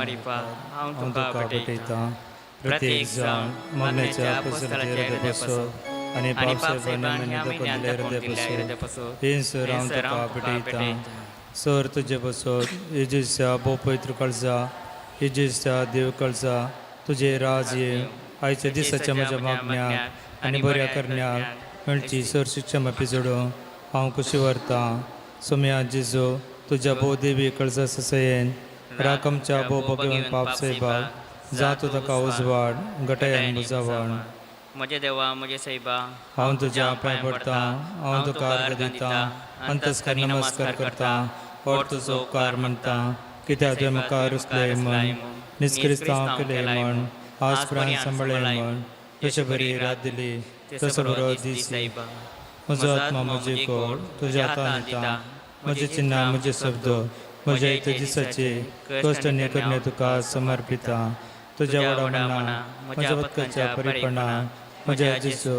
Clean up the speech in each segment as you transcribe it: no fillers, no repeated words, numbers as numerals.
मरिफा हांव हांव तुका तुका भेटयतां. भेटयतां. प्रत्येक जाण मरण्याच्या अपोस्तलाच्या हृदय पासून आनी आनी पाप साहेबान ह्या ह्या म्हयन्यांत म्हयन्यांत दाखोवन हृदय दिल्ल्या हृदय पासून पासून हे सर हांव सर तुका हांव तुका भेटयतां. भेटयतां. सर तुजे बसत येजेच्या भोव पवित्र कळजा, येजेच्या देव कळजा, तुजे राज ये. आयच्या दिसाच्या म्हज्या मागण्याक आनी बऱ्या करण्याक मेळची सर शिक्षा मापी जोडूं हांव खुशी व्हरतां. सोम्या जेजू, तुज्या भोव देवी कळजा ससयेन राखमच्या भोव भगवान पाप साहेबाक जा तूं ताका उजवाड गटायान बुजावण. म्हज्या देवा, म्हज्या सायबा, हांव तुज्या पांय पडटा, हांव तुका अर्घ दिता, अंतस्कर नमस्कार करता, और तुजो उपकार मानता, कित्याक तुवें म्हाका रुचलें म्हण, निस्क्रिस्तांव केलें म्हण, आज प्राण सांबाळ्ळें म्हण, जशें बरी रात दिली तसो बरो दीस. सायबा. म्हजो आत्मा, म्हजी कोड तुज्या हातान दिता. म्हजे चिन्हां, म्हजे शब्द, म्हज्या इतर दिसाचे कश्ट आनी करणे तुका समर्पिता. तुज्या वडा मना, म्हज्या पत्काच्या परिपणा, म्हज्या जेसू,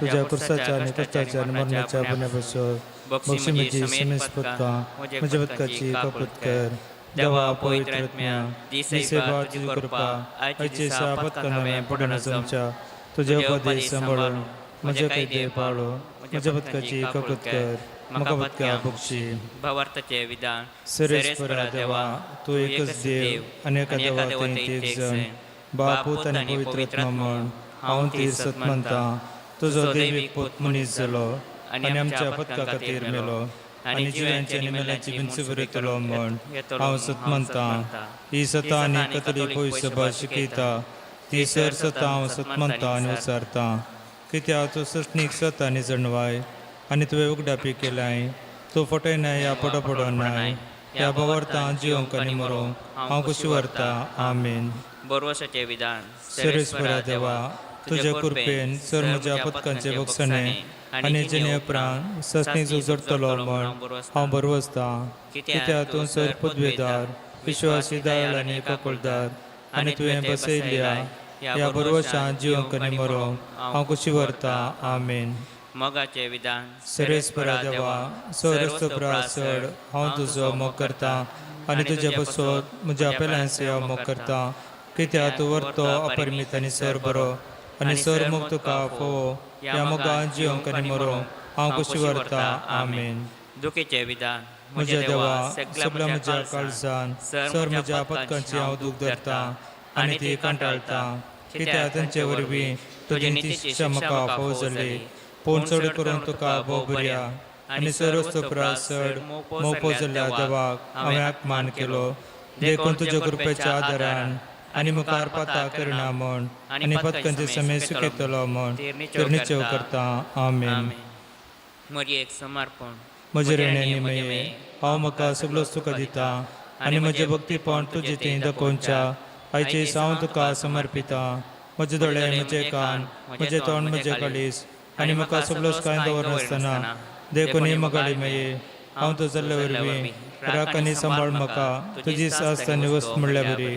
तुज्या कुर्साच्या आनी कश्टाच्या आनी मरणाच्या पुण्यापासून बक्षी म्हजी समेस पदकां, म्हज्या पदकाची कपत कर. देवा पवित्र आत्म्या, दिसेबा तुजी कृपा आयचे दिसा पदकां नवें पडना जमच्या तुजे उपदेश सांबाळून म्हजे कायदे पाळो. म्हज्या पदकाची कपत कर, म्हाका पदकां बक्षी. भावार्थाचे विधान. सरेस्वरा देवा, तूं एकच देव आनी एका देवा थंय एक जण, बापूत आनी पवित्र आत्मा म्हण हांव ती सत मानता. तुजो दैवीक पूत मनीस जालो आनी आमच्या पदका खातीर मेलो आनी जिव्यांची आनी मेल्यांची विनसी बरयतलो म्हण हांव सत मानता. ही सता आनी कथोलीक पवित्र सभा शिकयता ती सर सता हांव सत मानता आनी विचारता, कित्याक तूं सस्नीक सत आनी जणवाय आनी तुवें उगडापी केलाय. तूं फटयनाय या पडो पडोनाय. ह्या भोवर्तां जिवंक आनी मरोंक हांव खुशी व्हरता. आमेन. बरवसाचे विधान. सरेस्वरा देवा, तुज्या कृपेन सर म्हज्या पदकांचे बक्षणे आनी जिणे उपरांत सस्नीक उजडतलो म्हण हांव बरवसतां, कित्याक तूं सर पदवेदार, विश्वासी, दयाळ आनी काकुळदार आनी तुवें बसयल्ल्या ह्या बरवशान जिवंक आनी मरोंक हांव खुशी व्हरता. आमेन. मोगाचे विधान. सरेस्वरा देवा, सरस्तो चड हांव तुजो मोग करता आनी तुज्या बसोत म्हज्या पेल्यांचे हांव मोग करता, कित्याक तूं वर्तो अपरिमीत आनी सर बरो आनी सर मोग तुका फोवो. ह्या मोगान जिवंक आनी मरोंक हांव खुशी व्हरता. आमेन. दुखीचे विधान. म्हज्या देवा, सगल्या म्हज्या काळजान सर म्हज्या पदकांची हांव दूख धरता आनी ती कंटाळटा, कित्याक तांचे वरवीं तुजी निती शिक्षा म्हाका फावो जाली. पूण चड करून तुका भोव बऱ्या आनी सर्वस्त प्रास चड मोपो जाल्ल्या देवाक हांवें अपमान केलो. देखून तुज्या कृपेच्या आदारान आनी मुखार पाता करना म्हण आनी पदकांचे समय सुकयतलो म्हण निश्चय करता. आमेन. आमेन. म्हजी एक समर्पण. म्हजे रेण्यानी मये, हांव म्हाका सगळोच तुका दिता आनी म्हजें भक्तीपण तुजे थंय दाखोवच्या आयचे हांव तुका समर्पिता. म्हजे दोळे, म्हजे कान, म्हजें तोंड, म्हजें काळीज आनी म्हाका सगळोच कांय दवरनासतना. देखून ही मगाळी मये, हांव तो जाल्ले वरवीं राख आनी सांबाळ म्हाका तुजी सास आनी वस्त म्हणल्या बरी.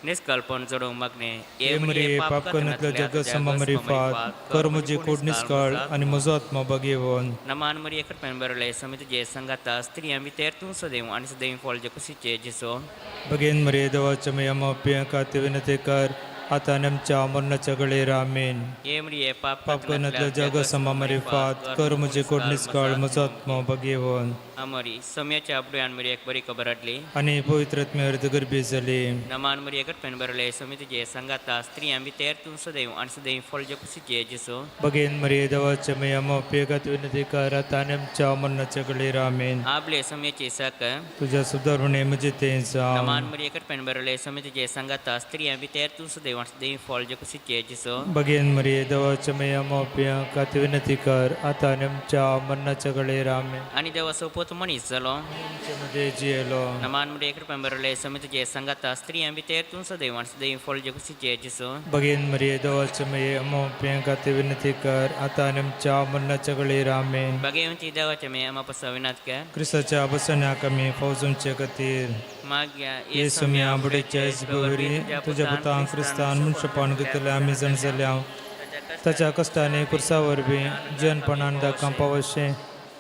निष्कल्पण जोडूंक मागणें. हे मरिये, पाप करनातलो जगत समरिफात कर म्हजी कूड निस्काळ आनी म्हजो आत्मा बगेवन. नमान मरिये, कृपेन बरले, समी तुजे संगाता, स्त्रियां भितर तूं सदैव आनी सदैव फळ जे कुशीचे जेसो. भगेन मरिये, देवाच्या मया माप्या खातीर विनंती कर, आता आनी आमच्या मरणाच्या घडयेर. आमेन. हे मरिये, पाप पाप करनातलो जग समरिफात कर म्हजी कूड निस्काळ, म्हजो आत्मो बगेवन. अमरी सम्याच्या आबडुयान मरियेक बरी खबर हाडली. आनी पवित्र आत्म्यावर गर्भी जाली. नमान मरिये, कृपेन बरले, समी तुजे संगाता, स्त्रियां भितर तूं सदैव आनी सदैव फळ जे कुशीचे जेसो. भगेन मरिये, देवाच्या मया माप्या खातीर विनंती कर, आता आनी आमच्या मरणाच्या घडयेर. आमेन. आपले सम्याची साक. तुझ्या सुधारणे म्हजे ते जावं. नमान मरिये, कृपेन बरले, समी तुजे संगाता, स्त्रियां भितर तूं सदैव आनी सदैव फळ जे कुशीचे जेसो. भगेन मरिये, देवाच्या मया माप्या खातीर विनंती कर, आता आनी आमच्या मरणाच्या घडयेर. आमेन. आनी देवाचो पूत मनीस जालो. आमच्या मध्ये जियेलो. नमान मरिये, कृपेन बरले, समी तुजे संगाता, स्त्रियां भितर तूं सदैव आनी सदैव फळ जे कुशीचे जेसो. भगेन मरिये, देवाच्या मये माप्या खातीर विनंती कर, आता आनी आमच्या मरणाच्या घडयेर. आमेन. बागेवची देवाच्या मे आमा पसा विनात कर. क्रिस्ताच्या बसण्याक आमी फौजूंचे खातीर. माग्या. येसू म्या बुडेच्या वरी तुज्या पुतान क्रिस्तान मनशेपण घेतले आमी जण जाल्या. ताच्या कश्टांनी कुर्सा वरवीं जिवनपणान दाखोवपा वशें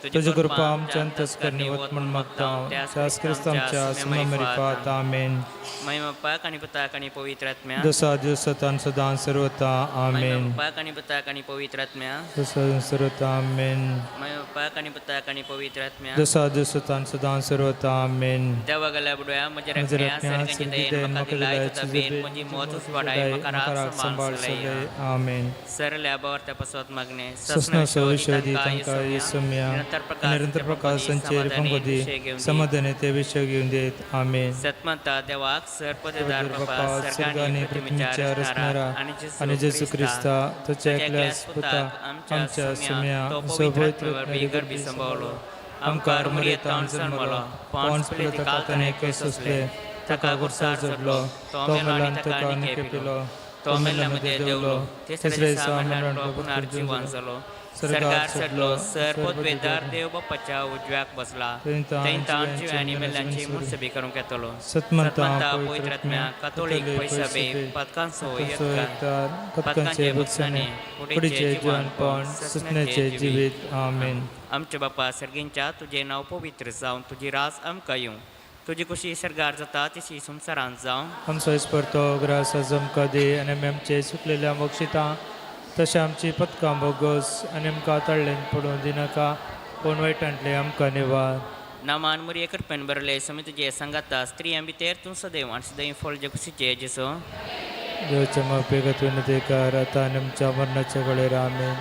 तुजी कृपा आमच्या अंतस्करणी वत म्हण मागता त्याच क्रिस्त आमच्या सुमरिफात आमेन. महिमा बाप्पाक आणि पुताक आणि पवित्र आत्म्या. जसा दिवसात सदां सर्वता महिमा आमेन. बाप्पाक आणि पुताक आणि पवित्र आत्म्या. जसा सर्वता आमेन. महिमा बाप्पाक आणि पुताक आणि पवित्र आत्म्या. जसा दिवसात सदां सर्वता आमेन. देवा गेल्या बुडव्या म्हज्या म्हज्या राखण्या राखण्या सर्गांची सर्गी दयेन दयेन म्हाका म्हाका दिलाय दिलाय तुजा तुजे बेन बेन म्हजी मौतच वाडाय वाडाय म्हाका म्हाका राख राख सांबाळ सांबाळ सलया. सलय आमेन. सरल्या बावर्त्या पासत मागणे ससना सविशोधी तांकां येसम्या निरंतर प्रकाश संचेर पंगोदी समाधाने ते विषय घेवन देत आमेन. सतमता देवाक सरपदेदार बापा बापा सर्गानी सर्गानी पृथ्वीच्या पृथ्वीच्या रचणारा रचणारा आणि आणि जेजू जेजू क्रिस्ता क्रिस्ता तुझ्या एकल्याच पुता आमच्या सुम्या तो जो पवित्र पवित्र आत्म्यावरवीं गर्भी संभवलो आमकां आमकां मरेतान जन्मलो पॉन्स पिलो ताका ताणें केस सोंसले ताका गुरसार जोडलो तो मेलो आनी ताका निके पिलो तो मेल्ल्या मदें देंवलो तिसऱ्या दिसा मरणांतलो पुनर्जिवन जालो सरकार चडलो सर पदवेदार देव बाप्पाच्या उजव्याक बसला थंय ताण जिव्या आनी मेल्ल्यांची मुनसबी करूंक येतलो. सतमंता सतमंता पवित्र आत्म्या कातोलीक पैसाबे पातकांचो यत्कार कतकांचे भक्षणे कुडीचे जिवनपण सुचण्याचे जिवीत आमेन. आमच्या बापा सर्गींच्या तुजें नांव पवित्र जावं तुजी राज आमकां येवं तुजी कुशी सर्गार जाता तशी संवसारांत जावं. आमचो स्पर्तो ग्रास आमकां दी आनी आमी आमचे सुकलेल्या बक्षितां तशें आमची पदकां बोगस आनी आमकां तळ्ळेन पडूं दिनाका पूण वायटांतलें आमकां निवार. नामान मुरये कृपेन भरले समी तुजे सांगाता स्त्रियां भितर तूं सदैव आनी सदैव फळ जे कुशीचे जेसो. देवाच्या माफेगत विनंती कर आता आनी आमच्या मरणाच्या वेळेर आमेन.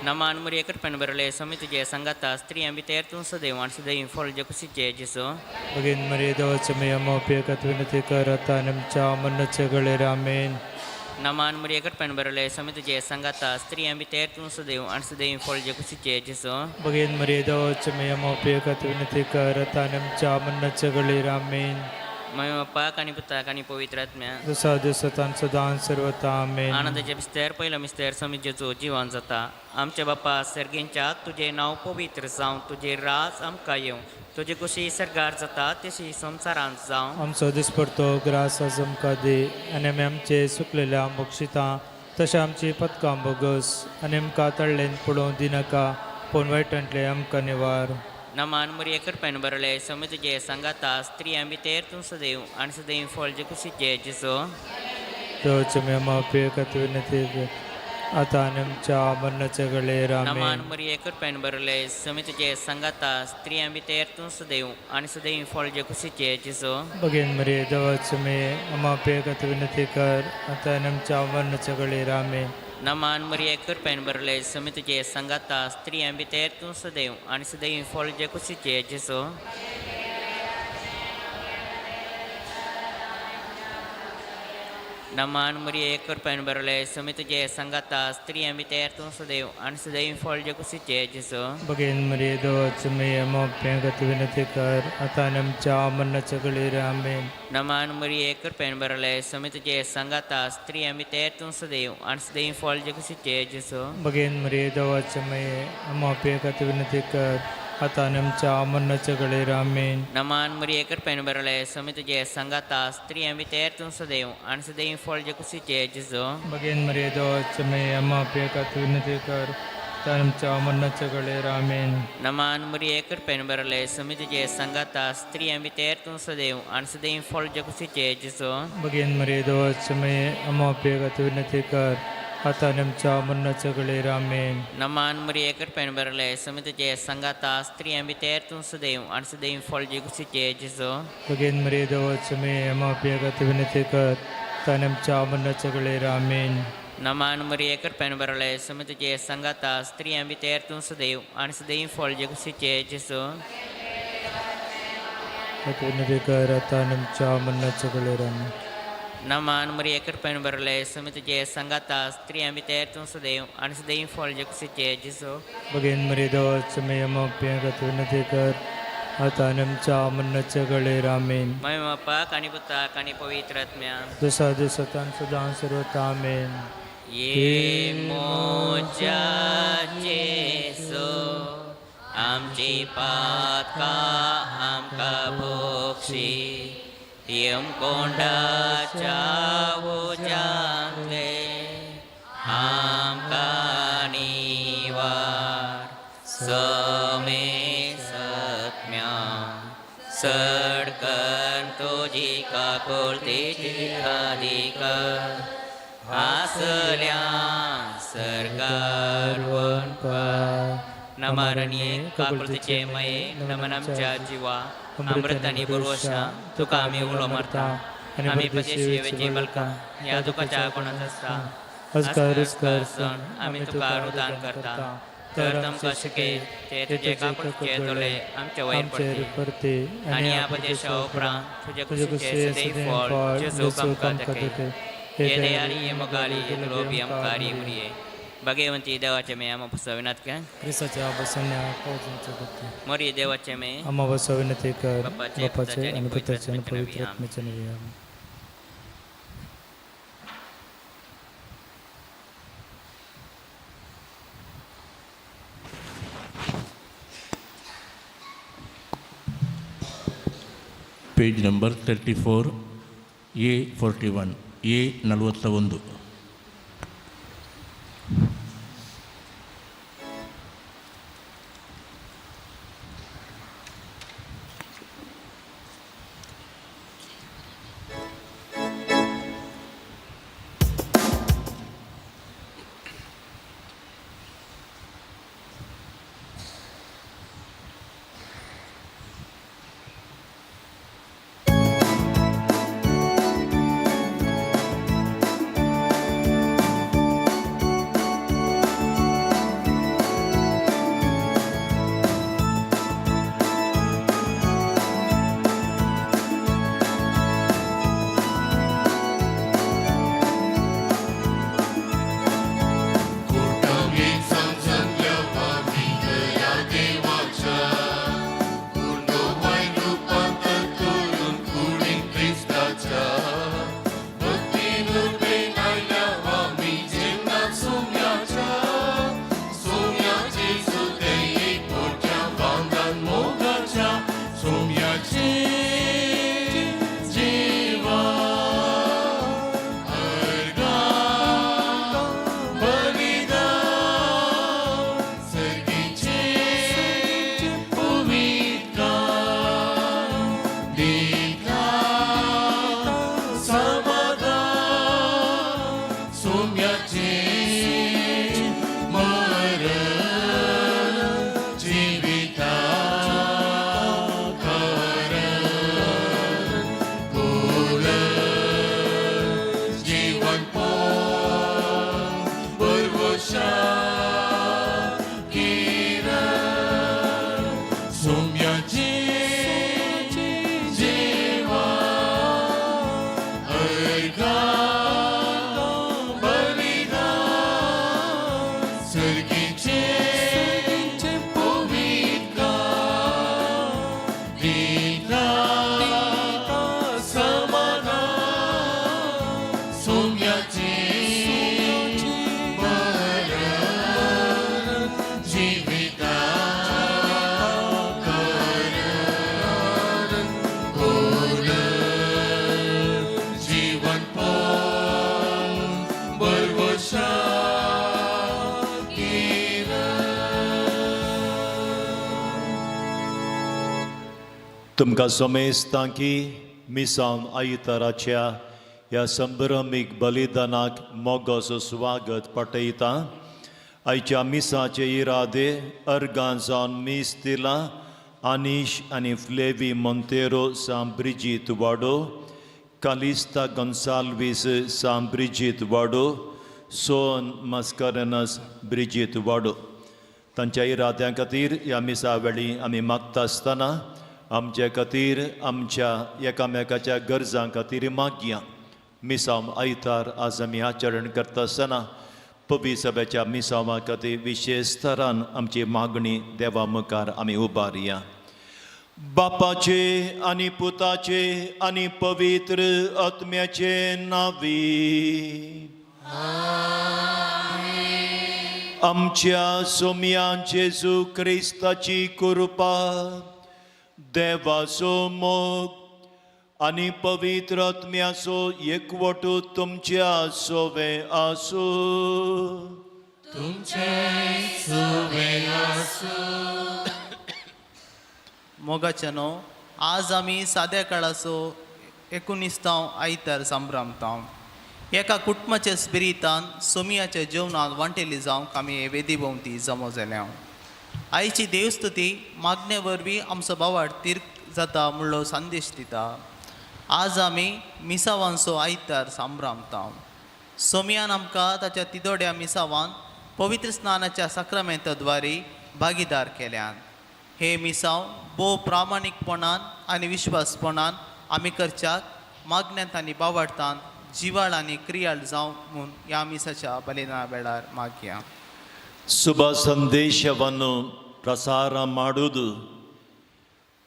नामान मुरये कृपेन भरले समी तुजे सांगाता स्त्रियां भितर तूं सदैव आनी सदैव फळ जे कुशीचे जेसो. भगीन मरिये देवाच्या मया माफेगत विनंती कर आता आनी आमच्या मरणाच्या वेळेर आमेन. नामान मुरये कृपेन भरले समी तुजे सांगाता स्त्रियां भितर तूं सदैव आनी सदैव फळ जे कुशीचे जेसो. भगीन मरिये देवाच्या मया माफेगत विनंती कर आता आनी आमच्या मरणाच्या वेळेर आमेन. मय बाप्पाक आनी पुताक आनी पवित्र आत्म्या. जसा दिसतान सदां सर्वता आमेन. आनंदाचे मिस्तेर पहिलो मिस्तेर समिजेचो जिवन जाता. आमच्या बापा सर्गेंच्या तुजें नांव पवित्र जावं तुजें राज आमकां येवं तुजी कुशी सर्गार जाता तशी संवसारांत जावं. आमचो दिसपडतो ग्रास आज आमकां दी आनी आमी आमचे सुकलेल्या बक्षितां तशें आमची पदकां बोगस आनी आमकां तळ्ळेन पडोवं दिनाका पूण वायटांतलें आमकां निवार. नमान मुरये कृपेन भरले समी तुजे सांगाता स्त्रियां भितर तूं सदैव आनी सदैव फळ जे कुशीचे जेसो. देवाचे मे माफी विनंती कर आता आनी आमच्या मरणाच्या वेळेर नमान आमेन. मुरये कृपेन भरले समी तुजे सांगाता स्त्रियां भितर तूं सदैव आनी सदैव फळ जे कुशीचे जेसो. भगीन मरिये देवाचे मे माफी विनंती कर आता आनी आमच्या मरणाच्या वेळेर आमेन. नमान मरिये कृपेन भरले समी तुजे सांगाता स्त्रियां भितर तूं सदैव आनी सदैव फळ जे कुशीचे जेसो. नमान मरिये कृपेन भरले समी तुजे सांगाता स्त्रियां भितर तूं सदैव आनी सदैव फळ जे कुशीचे जेसो. भगीन मरिये देवाचे मे माफी विनंती कर आता आनी आमच्या मरणाच्या वेळेर आमेन. नमान मरिये कृपेन भरले समी तुजे सांगाता स्त्रियां भितर तूं सदैव आनी सदैव फळ जे कुशीचे जेसो. भगीन मरिये देवाचे मये माफी विनंती कर आता आनी आमच्या मरणाच्या वेळेर आमेन. नमान मरिये कृपेन भरले समी तुजे सांगाता स्त्रियां भितर तूं सदैव आनी सदैव फळ जे कुशीचे जेसो. भगीन मरिये देवाचे मये माफी विनंती कर आता आनी आमच्या मरणाच्या वेळेर आमेन. नमान मरिये कृपेन भरले समी तुजे सांगाता स्त्रियां भितर तूं सदैव आनी सदैव फळ जे कुशीचे जेसो. भगीन मरिये देवाचे मये माफी विनंती कर आता आनी आमच्या मरणाच्या वेळेर आमेन. नमान मरिये कृपेन भरले समी तुजे सांगाता स्त्रियां भितर तूं सदैव आनी सदैव फळ जे कुशीचे जेसो. भगीन मरिये देवाचे मये माफी विनंती कर आता आनी आमच्या मरणाच्या वेळेर आमेन. नमान मरिये कृपेन भरले समी तुजे सांगाता स्त्रियां भितर तूं सदैव आनी सदैव फळ जे कुशीचे जेसो. विनंती कर आता आनी आमच्या मरणाच्या वेळेर आमेन. नमान मरिये कृपेन भरले समी तुजे सांगाता स्त्रियां भितर तूं सदैव आनी सदैव फळ जे कुशीचे जेसो. भगीन मरिये देवाचे मये माफी विनंती कर आता आनी आमच्या मरणाच्या वेळेर आमेन. मय बापाक आनी पुताक आनी पवित्र आत्म्या. जसा दिसतान सदां सर्वता आमेन. ये मोजा जेसो आमची पातकां आमकां भोगशी यमकोंडाच्या उज्यांतले आमकां निवार. तुजी काकुळतेची अधिक आसल्या सरकार नमरणीये काकुळतीचे मये नमन आमच्या जीवा अमृत आणि पुरवशा तुका आमी उलो मारता आमी प्रदेश येवेची बलका ह्या दुखाच्या कोणात आसता हजकार रुजकार सण आमी तुका रुदान करता तर तुमकां शिके ते तुजे काकुळतीचे दोळे आमच्या वयर आमचेर पडते परते आणि ह्या उपदेशा उपरांत तुझ्या तुझ्या कुशीचे कुशीचे सदैव फळ जेजू जेजू आमकां आमकां दाखय दाखय. हे दयारी हे मोगारी हे लोभी आमकारी उरये भगवंती देवाचे मे आम्हा पुसविनात काय क्रिस्ताच्या बसण्या पावसाच्या भक्ती मोरी देवाचे मे आम्हा बसवा विनंती कर. बापाचे, बापाचे पुताचे आणि पुत्राचे आणि पवित्र पवित्र आत्म्याचे नावे. आमेन. Page number 34, A 41, A 41. तुमकां समेस्तां की मिसांव आयताराच्या ह्या संभ्रमीक बलिदानाक मोगोसो स्वागत पाठयता. आयच्या मिसाचे इरादे अर्गां जावन मीस दिलां आनीश आनी फ्लेवी मोंतेरो सां ब्रिजीत वाडो, कालिस्ता गोन्साल्वीस सां ब्रिजीत वाडो, सोन मस्करनस ब्रिजीत वाडो. तांच्या इराद्यां खातीर ह्या मिसा वेळी आमी मागता आसतना आमचे खातीर आमच्या एकामेकाच्या गरजां खातीर मागया. मिसांव आयतार आज आमी आचरण करता आसतना पवी सभेच्या मिसांवा खातीर विशेश थरान आमची मागणी देवा मुखार आमी उबारया. बापाचे आनी पुताचे आनी पवित्र आत्म्याचे नांवी आमच्या सोम्या जेजू क्रिस्ताची कृपा, देवाचो मोग आनी पवित्र आत्म्याचो एकवटू तुमच्या सोवे आसूं. मोगाच्यानो, आज आमी साद्या काळाचो एकुणिस्तांव आयतार संभ्रमतांव. एका कुटुंबाच्या स्पिरितान सोमियाच्या जेवणांत वांटेली जावंक आमी हे वेदी भोंवती जमो जाल्या. आयची देवस्तुती मागणे वरवीं आमचो बावाड तीर्थ जाता म्हणलो संदेश दिता. आज आमी मिसावांचो आयतार संभ्रमतांव. सोमियान आमकां ताच्या तिदोड्या मिसावान पवित्र स्नानाच्या साक्रामेंताद्वारे भागीदार केल्यान. हे मिसांव भोव प्रामाणीकपणान आनी विश्वासपणान आमी करच्याक मागण्यांत आनी बावडतान जिवाळ आनी क्रियाळ जावं म्हूण ह्या मिसाच्या बलिदाना वेळार मागया. ಶುಭ ಸಂದೇಶವನ್ನು ಪ್ರಸಾರ ಮಾಡುವುದು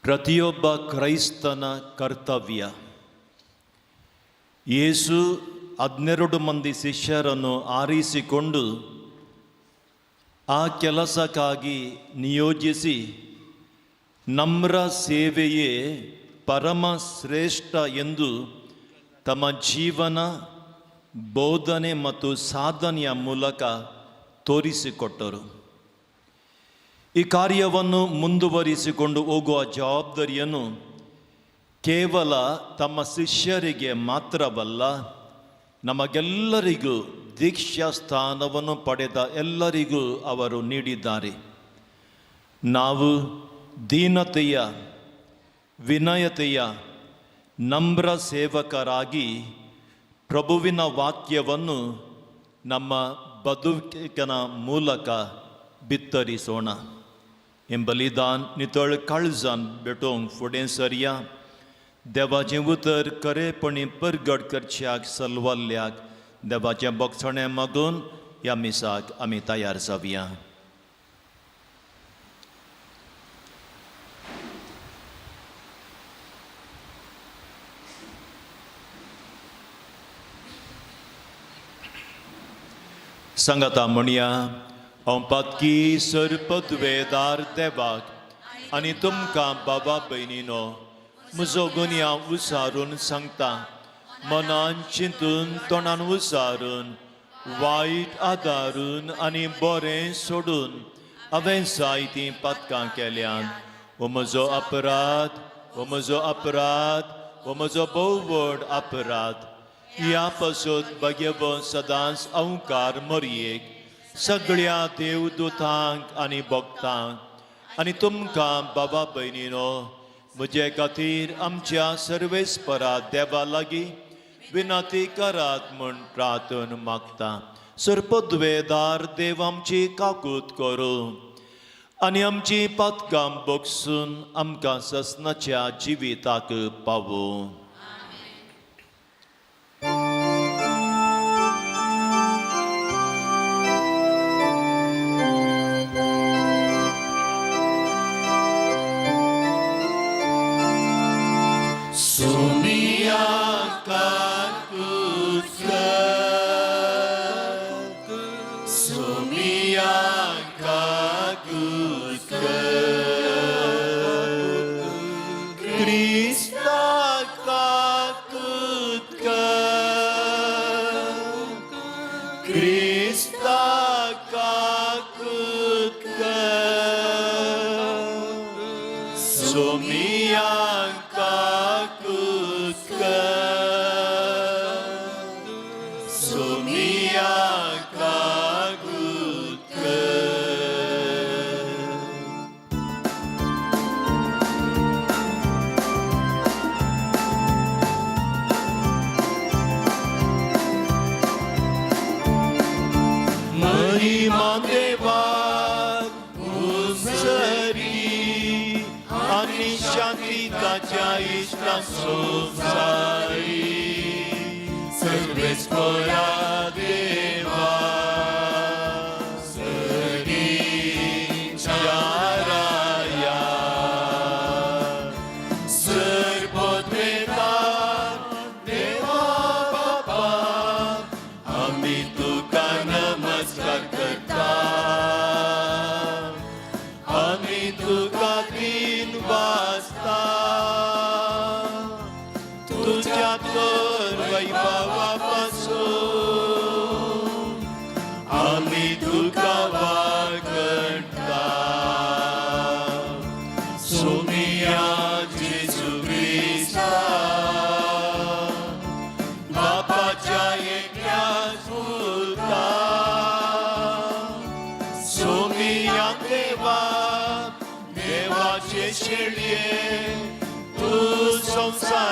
ಪ್ರತಿಯೊಬ್ಬ ಕ್ರೈಸ್ತನ ಕರ್ತವ್ಯ. ಯೇಸು 12 ಮಂದಿ ಶಿಷ್ಯರನ್ನು ಆರಿಸಿಕೊಂಡು ಆ ಕೆಲಸಕ್ಕಾಗಿ ನಿಯೋಜಿಸಿ ನಮ್ರ ಸೇವೆಯೇ ಪರಮ ಶ್ರೇಷ್ಠ ಎಂದು ತಮ್ಮ ಜೀವನ, ಬೋಧನೆ ಮತ್ತು ಸಾಧನೆಯ ಮೂಲಕ ತೋರಿಸಿಕೊಟ್ಟರು. ಈ ಕಾರ್ಯವನ್ನು ಮುಂದುವರಿಸಿಕೊಂಡು ಹೋಗುವ ಜವಾಬ್ದಾರಿಯನ್ನು ಕೇವಲ ತಮ್ಮ ಶಿಷ್ಯರಿಗೆ ಮಾತ್ರವಲ್ಲ, ನಮಗೆಲ್ಲರಿಗೂ, ದೀಕ್ಷಾ ಸ್ಥಾನವನ್ನು ಪಡೆದ ಎಲ್ಲರಿಗೂ ಅವರು ನೀಡಿದ್ದಾರೆ. ನಾವು ದೀನತೆಯ, ವಿನಯತೆಯ ನಮ್ರ ಸೇವಕರಾಗಿ ಪ್ರಭುವಿನ ವಾಕ್ಯವನ್ನು ನಮ್ಮ ಬದುಕಿನ ಮೂಲಕ ಬಿತ್ತರಿಸೋಣ. हें बलिदान नितळ काळजान भेटोवंक फुडें सरया. देवाचें उतर खरेपणी परगट करच्याक सलवल्ल्याक देवाचें बोगसणें मागून ह्या मिसाक आमी तयार जावया. सांगाता म्हणया, हांव पातकी सरपदवेदार देवाक आनी तुमकां बाबा भयणीनो म्हजो गुन्यांव उसारून सांगता. मनान चिंतून, तोंडान उसारून, वायट आदारून आनी बरें सोडून हांवें जायतीं पातकां केल्यान. हो म्हजो अपराध, हो म्हजो अपराध, हो म्हजो भोव व्हड अपराध. ह्या पासत भाग्यवंत सदांच अंकार मरयेक, सगळ्या देवदूतांक आनी भक्तांक आनी तुमकां बाबा भयणीनो म्हजे खातीर आमच्या सर्वेस्परा देवा लागीं विनंती करात म्हूण प्रार्थन मागता. सर्पद्वेदार देव आमची काकूत करूं आनी आमची पातकां बगसून आमकां ससनाच्या जिविताक पावूं.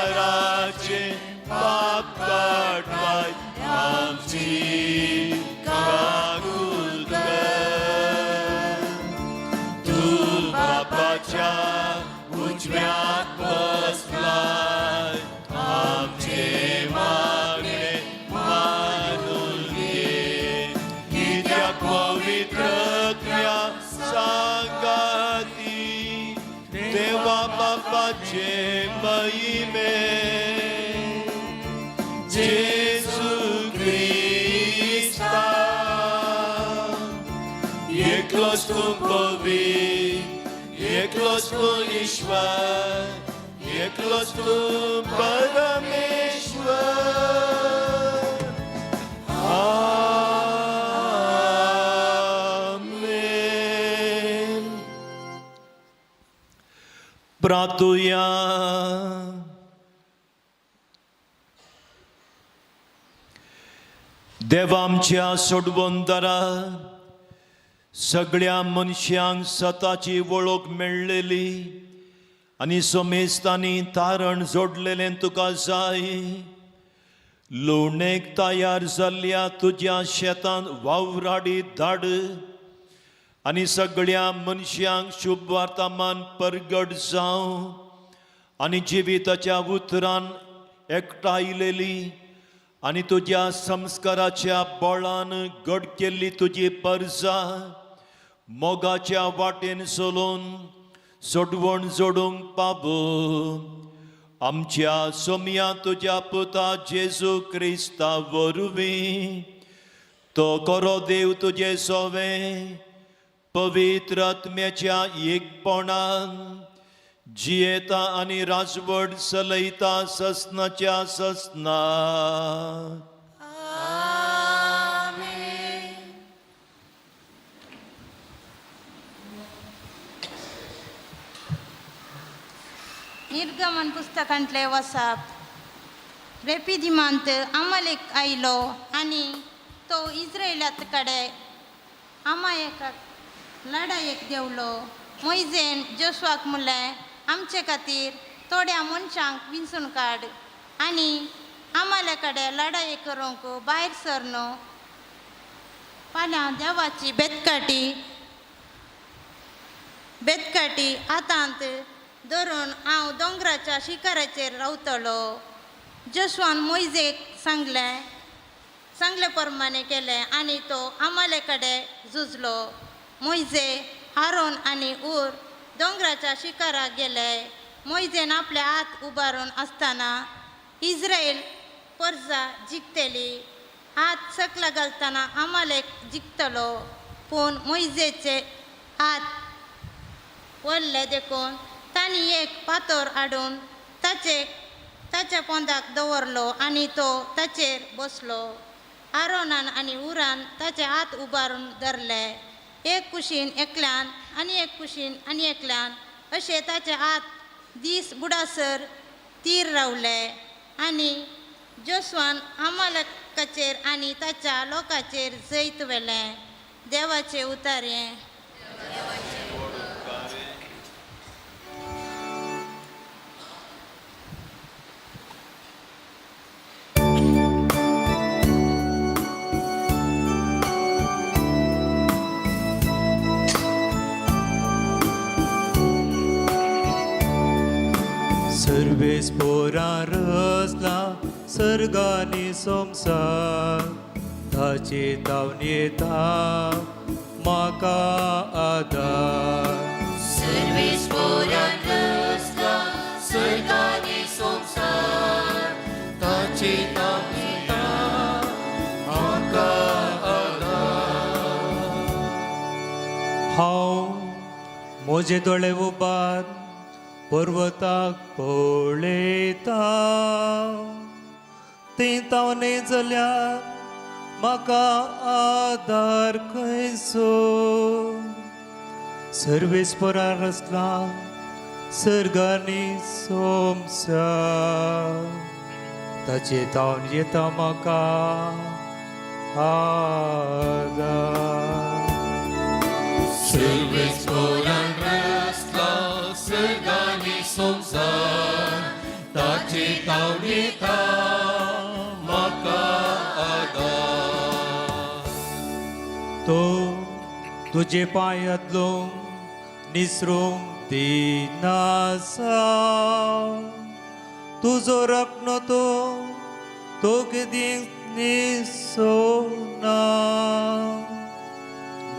संवसाराचे पाप काडटाय आमची काकूल कर. तूं बापाच्या उजव्याक बसलाय आमचे मागणे मानून घे कित्याक पवित्रत्या सांगाती देवा बापाचे महिमे जेजू क्रिस्ता एकलोच तूं पवित्र एकलोच तूं ईश्वर एकलोच तूं परमेश्वर. आमेन. प्रार्थुया. देवा आमच्या सोडवंदरा सगळ्या मनशांक सताची वळख मेळ्ळेली आनी समेस्तांनी तारण जोडलेलें तुका जाय. लुवणेक तयार जाल्ल्या तुज्या शेतांत वावराडी धाड आनी सगळ्या मनशांक शुभ वार्तामान परगट जावं आनी जिविताच्या उतरान एकठायलेली आनी तुज्या संस्काराच्या बळान घड केल्ली तुजी परजा मोगाच्या वाटेन चलोवन सोडवण जोडूंक पावो. आमच्या सोमया तुज्या पुता जेजू क्रिस्ता वरवीं तो करो देव तुजे सोवे पवित्र आत्म्याच्या एकपणान जियेता आनी राजवट चलयता ससनाच्या ससना. निर्गमन पुस्तकांतले वसाप. रेपिदिमांत अमलेक आयलो आनी तो इस्रायलात कडेन अमायकाक लडायेक देंवलो. मोयजेन जोशवाक म्हणलें, आमचे खातीर थोड्या मनशांक विंचून काड आनी आमाले कडेन लडाई करूंक भायर सर न्हू. फाल्यां देवाची बेतकाटी बेतकाटी हातांत धरून हांव दोंगराच्या शिखराचेर रावतलो. जोशवान मोयजेक सांगलें सांगले प्रमाणे केलें आनी तो आमाले कडेन झुजलो. मोयजे हारोन आनी उर दोंगराच्या शिखराक गेले. मोयजेन आपले हात उबारून आसतना इस्रायल परजा जिखतली. हात सकला घालतना आमालेक जिखतलो. पूण मोयजेचे हात वल्ले देखून तांणी एक फातर हाडून ताचे ताच्या पोंदाक दवरलो आनी तो ताचेर बसलो. आरोनान आनी उरान ताचे हात उबारून धरले, एक कुशीन एकल्यान आनी एक कुशीन आनी एकल्यान अशे ताचे हात दीस बुडासर तीर रावले. आनी जोसवान आमालकाचेर आनी ताच्या लोकांचेर जैत व्हेलें. देवाचे उतारे. सर्वेस पोरा रचला सर्गानी संवसार ताचे तावन येता म्हाका आदार. सर्वेस पोरान रचला सर्गानी संवसार ताचे तावन येता म्हाका आदार. हांव म्हजे दोळे उबार पर्वताक पळयता थंय तावने जाल्यार म्हाका आदार खंयचो. सर्वेस्परा रचला सर्गानी संवसार ताचे तावन येता म्हाका आदार. सर्वेस पोरान रचला सर्गानी संवसार ताचे ताची तावडीता म्हाका आदार. तो तुजे पांय आदलो निसरूंक दिनासा, तुजो राखणो तो तो केदींच निसोना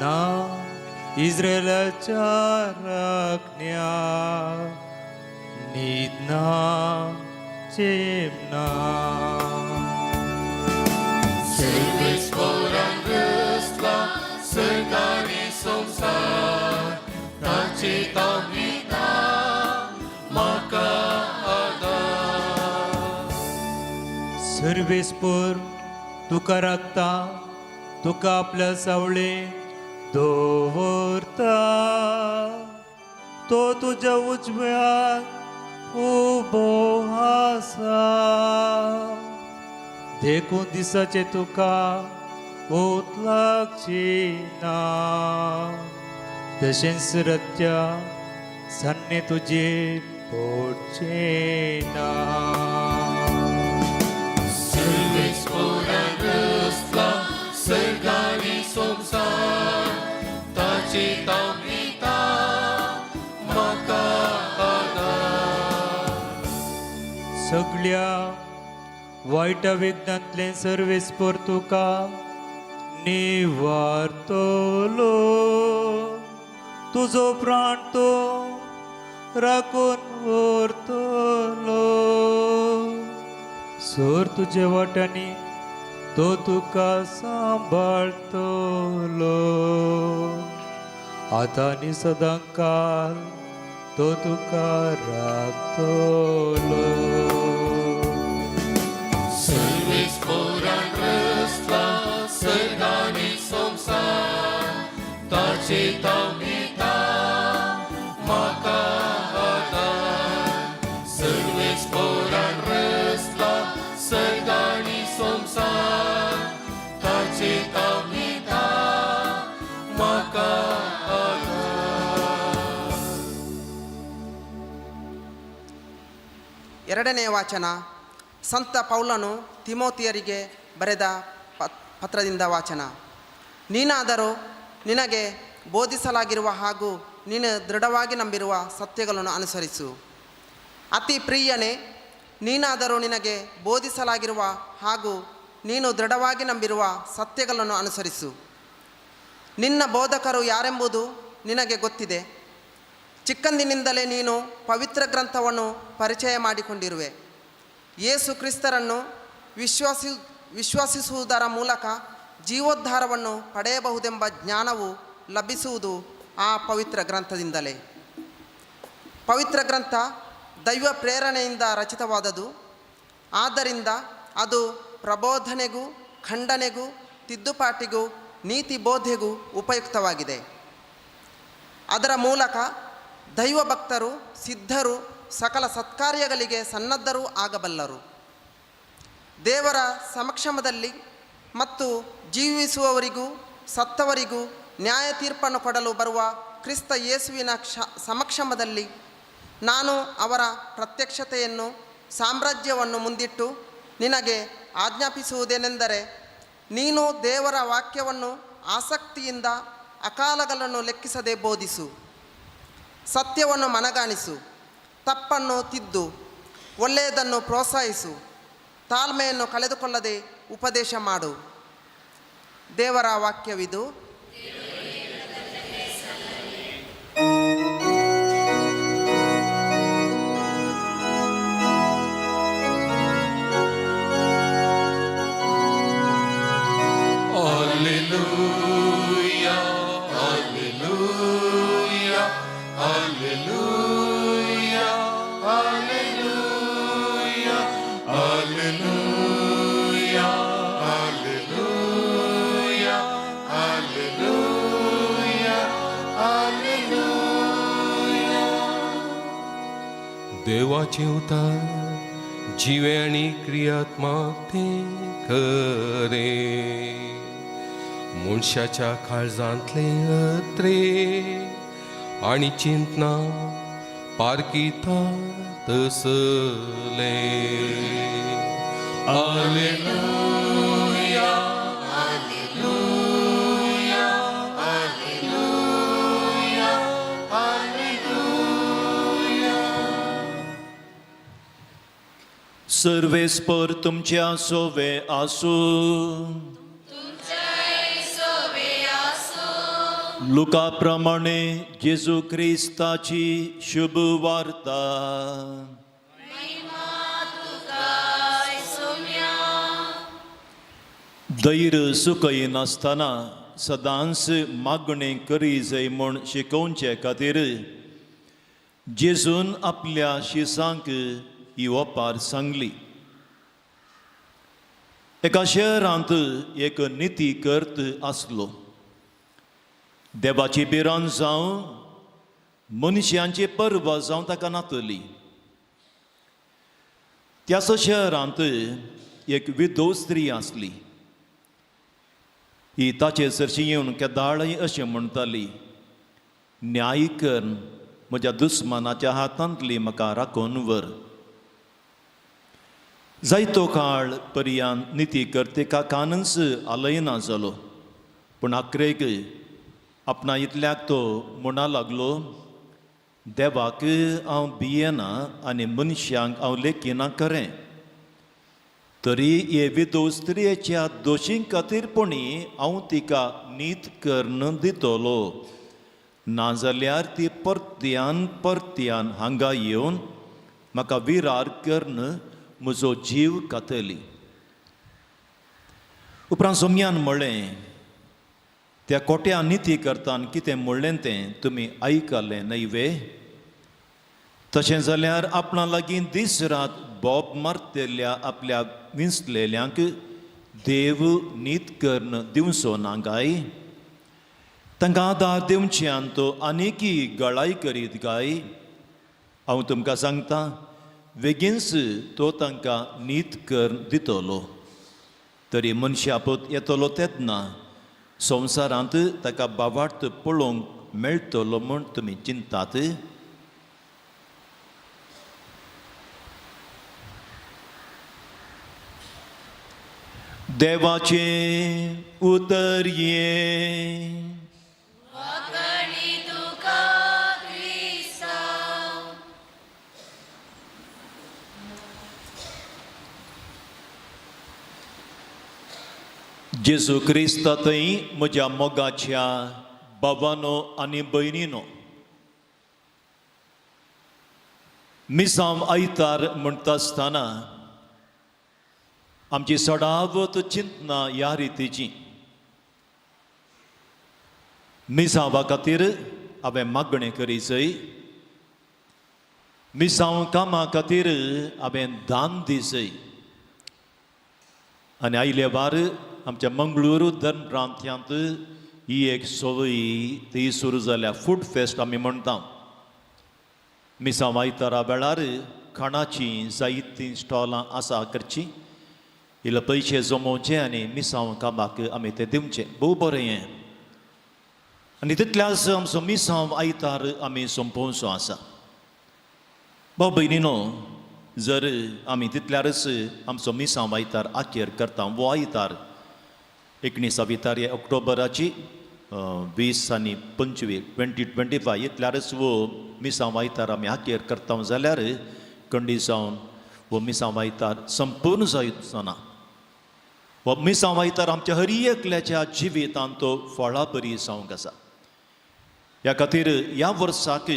ना. इस्रायलाच्या राखण्या न्हिदना चेपना. सर्वेस्पोरान रचला सर्ग आनी संवसार, ताची तावडीता म्हाका आदार. सर्वेस्पोर तुका राखता, तुका आपल्या सावळे दवरता. तो तुज्या उजव्याक उबो आसा, देखून दिसाचे तुका ओत लागची ना, तशेंच रत्या सान्ने तुजे पडचें ना. सर्वेस्पोरान रचला सर्ग आनी संवसार, ताची तावडीता म्हाका आदार. सगळ्या वायटा विघ्नांतलें सर्वेस्पोर तुका निवारतलो, तुजो प्राण तो राखून व्हरतलो. सोर तुजे वाटांनी तो तुका सांबाळतलो, आतां आनी सदां काल तो तुका राखतलो. सर्वेस्पोरान रचला सर्ग आनी संवसार, ताची तावडीता म्हाका आदार. सर्वेस्पोरान रचला सर्ग आनी संवसार, ताची तावडीता म्हाका आदार. ಎರಡನೇ ವಾಚನ ಸಂತ ಪೌಲನು ತಿಮೋತಿಯರಿಗೆ ಬರೆದ ಪತ್ರದಿಂದ ವಾಚನ. ನೀನಾದರೂ ನಿನಗೆ ಬೋಧಿಸಲಾಗಿರುವ ಹಾಗೂ ನೀನು ದೃಢವಾಗಿ ನಂಬಿರುವ ಸತ್ಯಗಳನ್ನು ಅನುಸರಿಸು. ಅತಿ ಪ್ರಿಯನೇ, ನೀನಾದರೂ ನಿನಗೆ ಬೋಧಿಸಲಾಗಿರುವ ಹಾಗೂ ನೀನು ದೃಢವಾಗಿ ನಂಬಿರುವ ಸತ್ಯಗಳನ್ನು ಅನುಸರಿಸು. ನಿನ್ನ ಬೋಧಕರು ಯಾರೆಂಬುದು ನಿನಗೆ ಗೊತ್ತಿದೆ. ಚಿಕ್ಕಂದಿನಿಂದಲೇ ನೀನು ಪವಿತ್ರ ಗ್ರಂಥವನ್ನು ಪರಿಚಯ ಮಾಡಿಕೊಂಡಿರುವೆ. ಯೇಸು ಕ್ರಿಸ್ತರನ್ನು ವಿಶ್ವಾಸಿಸುವುದರ ಮೂಲಕ ಜೀವೋದ್ಧಾರವನ್ನು ಪಡೆಯಬಹುದೆಂಬ ಜ್ಞಾನವು ಲಭಿಸುವುದು ಆ ಪವಿತ್ರ ಗ್ರಂಥದಿಂದಲೇ. ಪವಿತ್ರ ಗ್ರಂಥ ದೈವ ಪ್ರೇರಣೆಯಿಂದ ರಚಿತವಾದದು. ಆದ್ದರಿಂದ ಅದು ಪ್ರಬೋಧನೆಗೂ, ಖಂಡನೆಗೂ, ತಿದ್ದುಪಾಟಿಗೂ, ನೀತಿ ಬೋಧೆಗೂ ಉಪಯುಕ್ತವಾಗಿದೆ. ಅದರ ಮೂಲಕ ದೈವ ಭಕ್ತರು ಸಿದ್ಧರು, ಸಕಲ ಸತ್ಕಾರ್ಯಗಳಿಗೆ ಸನ್ನದ್ಧರೂ ಆಗಬಲ್ಲರು. ದೇವರ ಸಮಕ್ಷಮದಲ್ಲಿ ಮತ್ತು ಜೀವಿಸುವವರಿಗೂ ಸತ್ತವರಿಗೂ ನ್ಯಾಯ ತೀರ್ಪನ್ನು ಕೊಡಲು ಬರುವ ಕ್ರಿಸ್ತ ಯೇಸುವಿನ ಸಮಕ್ಷಮದಲ್ಲಿ ನಾನು ಅವರ ಪ್ರತ್ಯಕ್ಷತೆಯನ್ನು, ಸಾಮ್ರಾಜ್ಯವನ್ನು ಮುಂದಿಟ್ಟು ನಿನಗೆ ಆಜ್ಞಾಪಿಸುವುದೇನೆಂದರೆ, ನೀನು ದೇವರ ವಾಕ್ಯವನ್ನು ಆಸಕ್ತಿಯಿಂದ ಅಕಾಲಗಳನ್ನು ಲೆಕ್ಕಿಸದೆ ಬೋಧಿಸು. ಸತ್ಯವನ್ನು ಮನಗಾಣಿಸು, ತಪ್ಪನ್ನು ತಿದ್ದು, ಒಳ್ಳೆಯದನ್ನು ಪ್ರೋತ್ಸಾಹಿಸು, ತಾಳ್ಮೆಯನ್ನು ಕಳೆದುಕೊಳ್ಳದೆ ಉಪದೇಶ ಮಾಡು. ದೇವರ ವಾಕ್ಯವಿದು. Alleluia, Alleluia, Alleluia, Alleluia, Alleluia, Alleluia, Alleluia, Alleluia. देवाचें उतर जिवें आनी क्रियात्मक तें खरें, मनशाच्या काळजांतलें अत्रे आनी चिंतना पारखिता. तसले. आलेलुया, आलेलुया, आलेलुया, आलेलुया. सर्वेस्पर तुमच्या सोवे आसूं. लुका प्रमाणे जेजू क्रिस्ताची शुभ वार्ता. धैर्य सुकयनासतना सदांच मागणें करी जाय म्हूण शिकोवचे खातीर जेजून आपल्या शिसांक ही ओपार सांगली. एका शहरांत एक निती कर्त आसलो. देवाची भिरांत जावं मनशांची पर्वा जावं ताका नातली. त्याच शहरांत एक विधव स्त्री आसली. ही ताचे सरशी येवन केदाळय अशें म्हणटाली, न्याय कर म्हज्या दुस्मानाच्या हातांतली म्हाका राखून व्हर. जायतो काळ पर्यान निती करतेका कानच आलयना जालो, पूण आखरेक आपणा इतल्याक तो म्हणा लागलो, देवाक हांव भियेना आनी मनशांक हांव लेखिना खरें, तरी हे विधव स्त्रियेच्या दोशीं खातीर पणी हांव तिका नीत करून दितलो, नाजाल्यार ती परत्यान परत्यान हांगा येवन म्हाका विरार करून म्हजो जीव खातली. उपरांत सोम्यान म्हणलें, त्या कोट्या निती करतान कितें म्हणलें तें तुमी आयकलें न्हय वे? तशें जाल्यार आपणा लागीं दीस रात बोब मारतल्या आपल्या विंचलेल्यांक देव नीत करून दिवचो ना काय? तांकां आदार दिवच्यान तो आनीकी गळाय करीत काय? हांव तुमकां सांगता, बेगीनच तो तांकां नीत करून दितलो. तरी मनशापत येतलो तेन्ना संवसारांत ताका बावार्थ पळोवंक मेळटलो म्हूण तुमी चिंतात? देवाचें उतर हें. जेजू क्रिस्ता थंय म्हज्या मोगाच्या बाबानो आनी भयणीनो, मिसांव आयतार म्हणटा आसतना आमची सडावत चिंतना ह्या रितीची. मिसांवा खातीर हांवें मागणें करी जय, मिसांव कामा खातीर हांवें दान दिसय, आनी आयले वार आमच्या मंगळूर धर्म प्रांत्यांत ही एक संवय ती सुरू जाल्या. फूड फेस्ट आमी म्हणटा. मिसांव आयतारा वेळार खाणाचीं जायतीं स्टॉलां आसा करचीं, इल्ले पयशे जमोवचे आनी मिसांव कामाक आमी ते दिवचे. भोव बरें हें. आनी तितल्याच आमचो मिसांव आयतार आमी सोंपोवचो आसा. भाव भयणीनो, जर आमी तितल्यारच आमचो मिसांव आयतार आखेर करता, वो आयतार 19 तारीख ऑक्टोबराची 20 आनी 25 2025 इतल्यारच वो मिसांव आयतार आमी आखेर करता जाल्यार कंडी जावन वो मिसांव आयतार संपूर्ण जायचो ना. हो मिसांव आयतार आमच्या हर एकल्याच्या जिवितांत तो फळा बरी जावंक आसा. ह्या खातीर ह्या वर्साक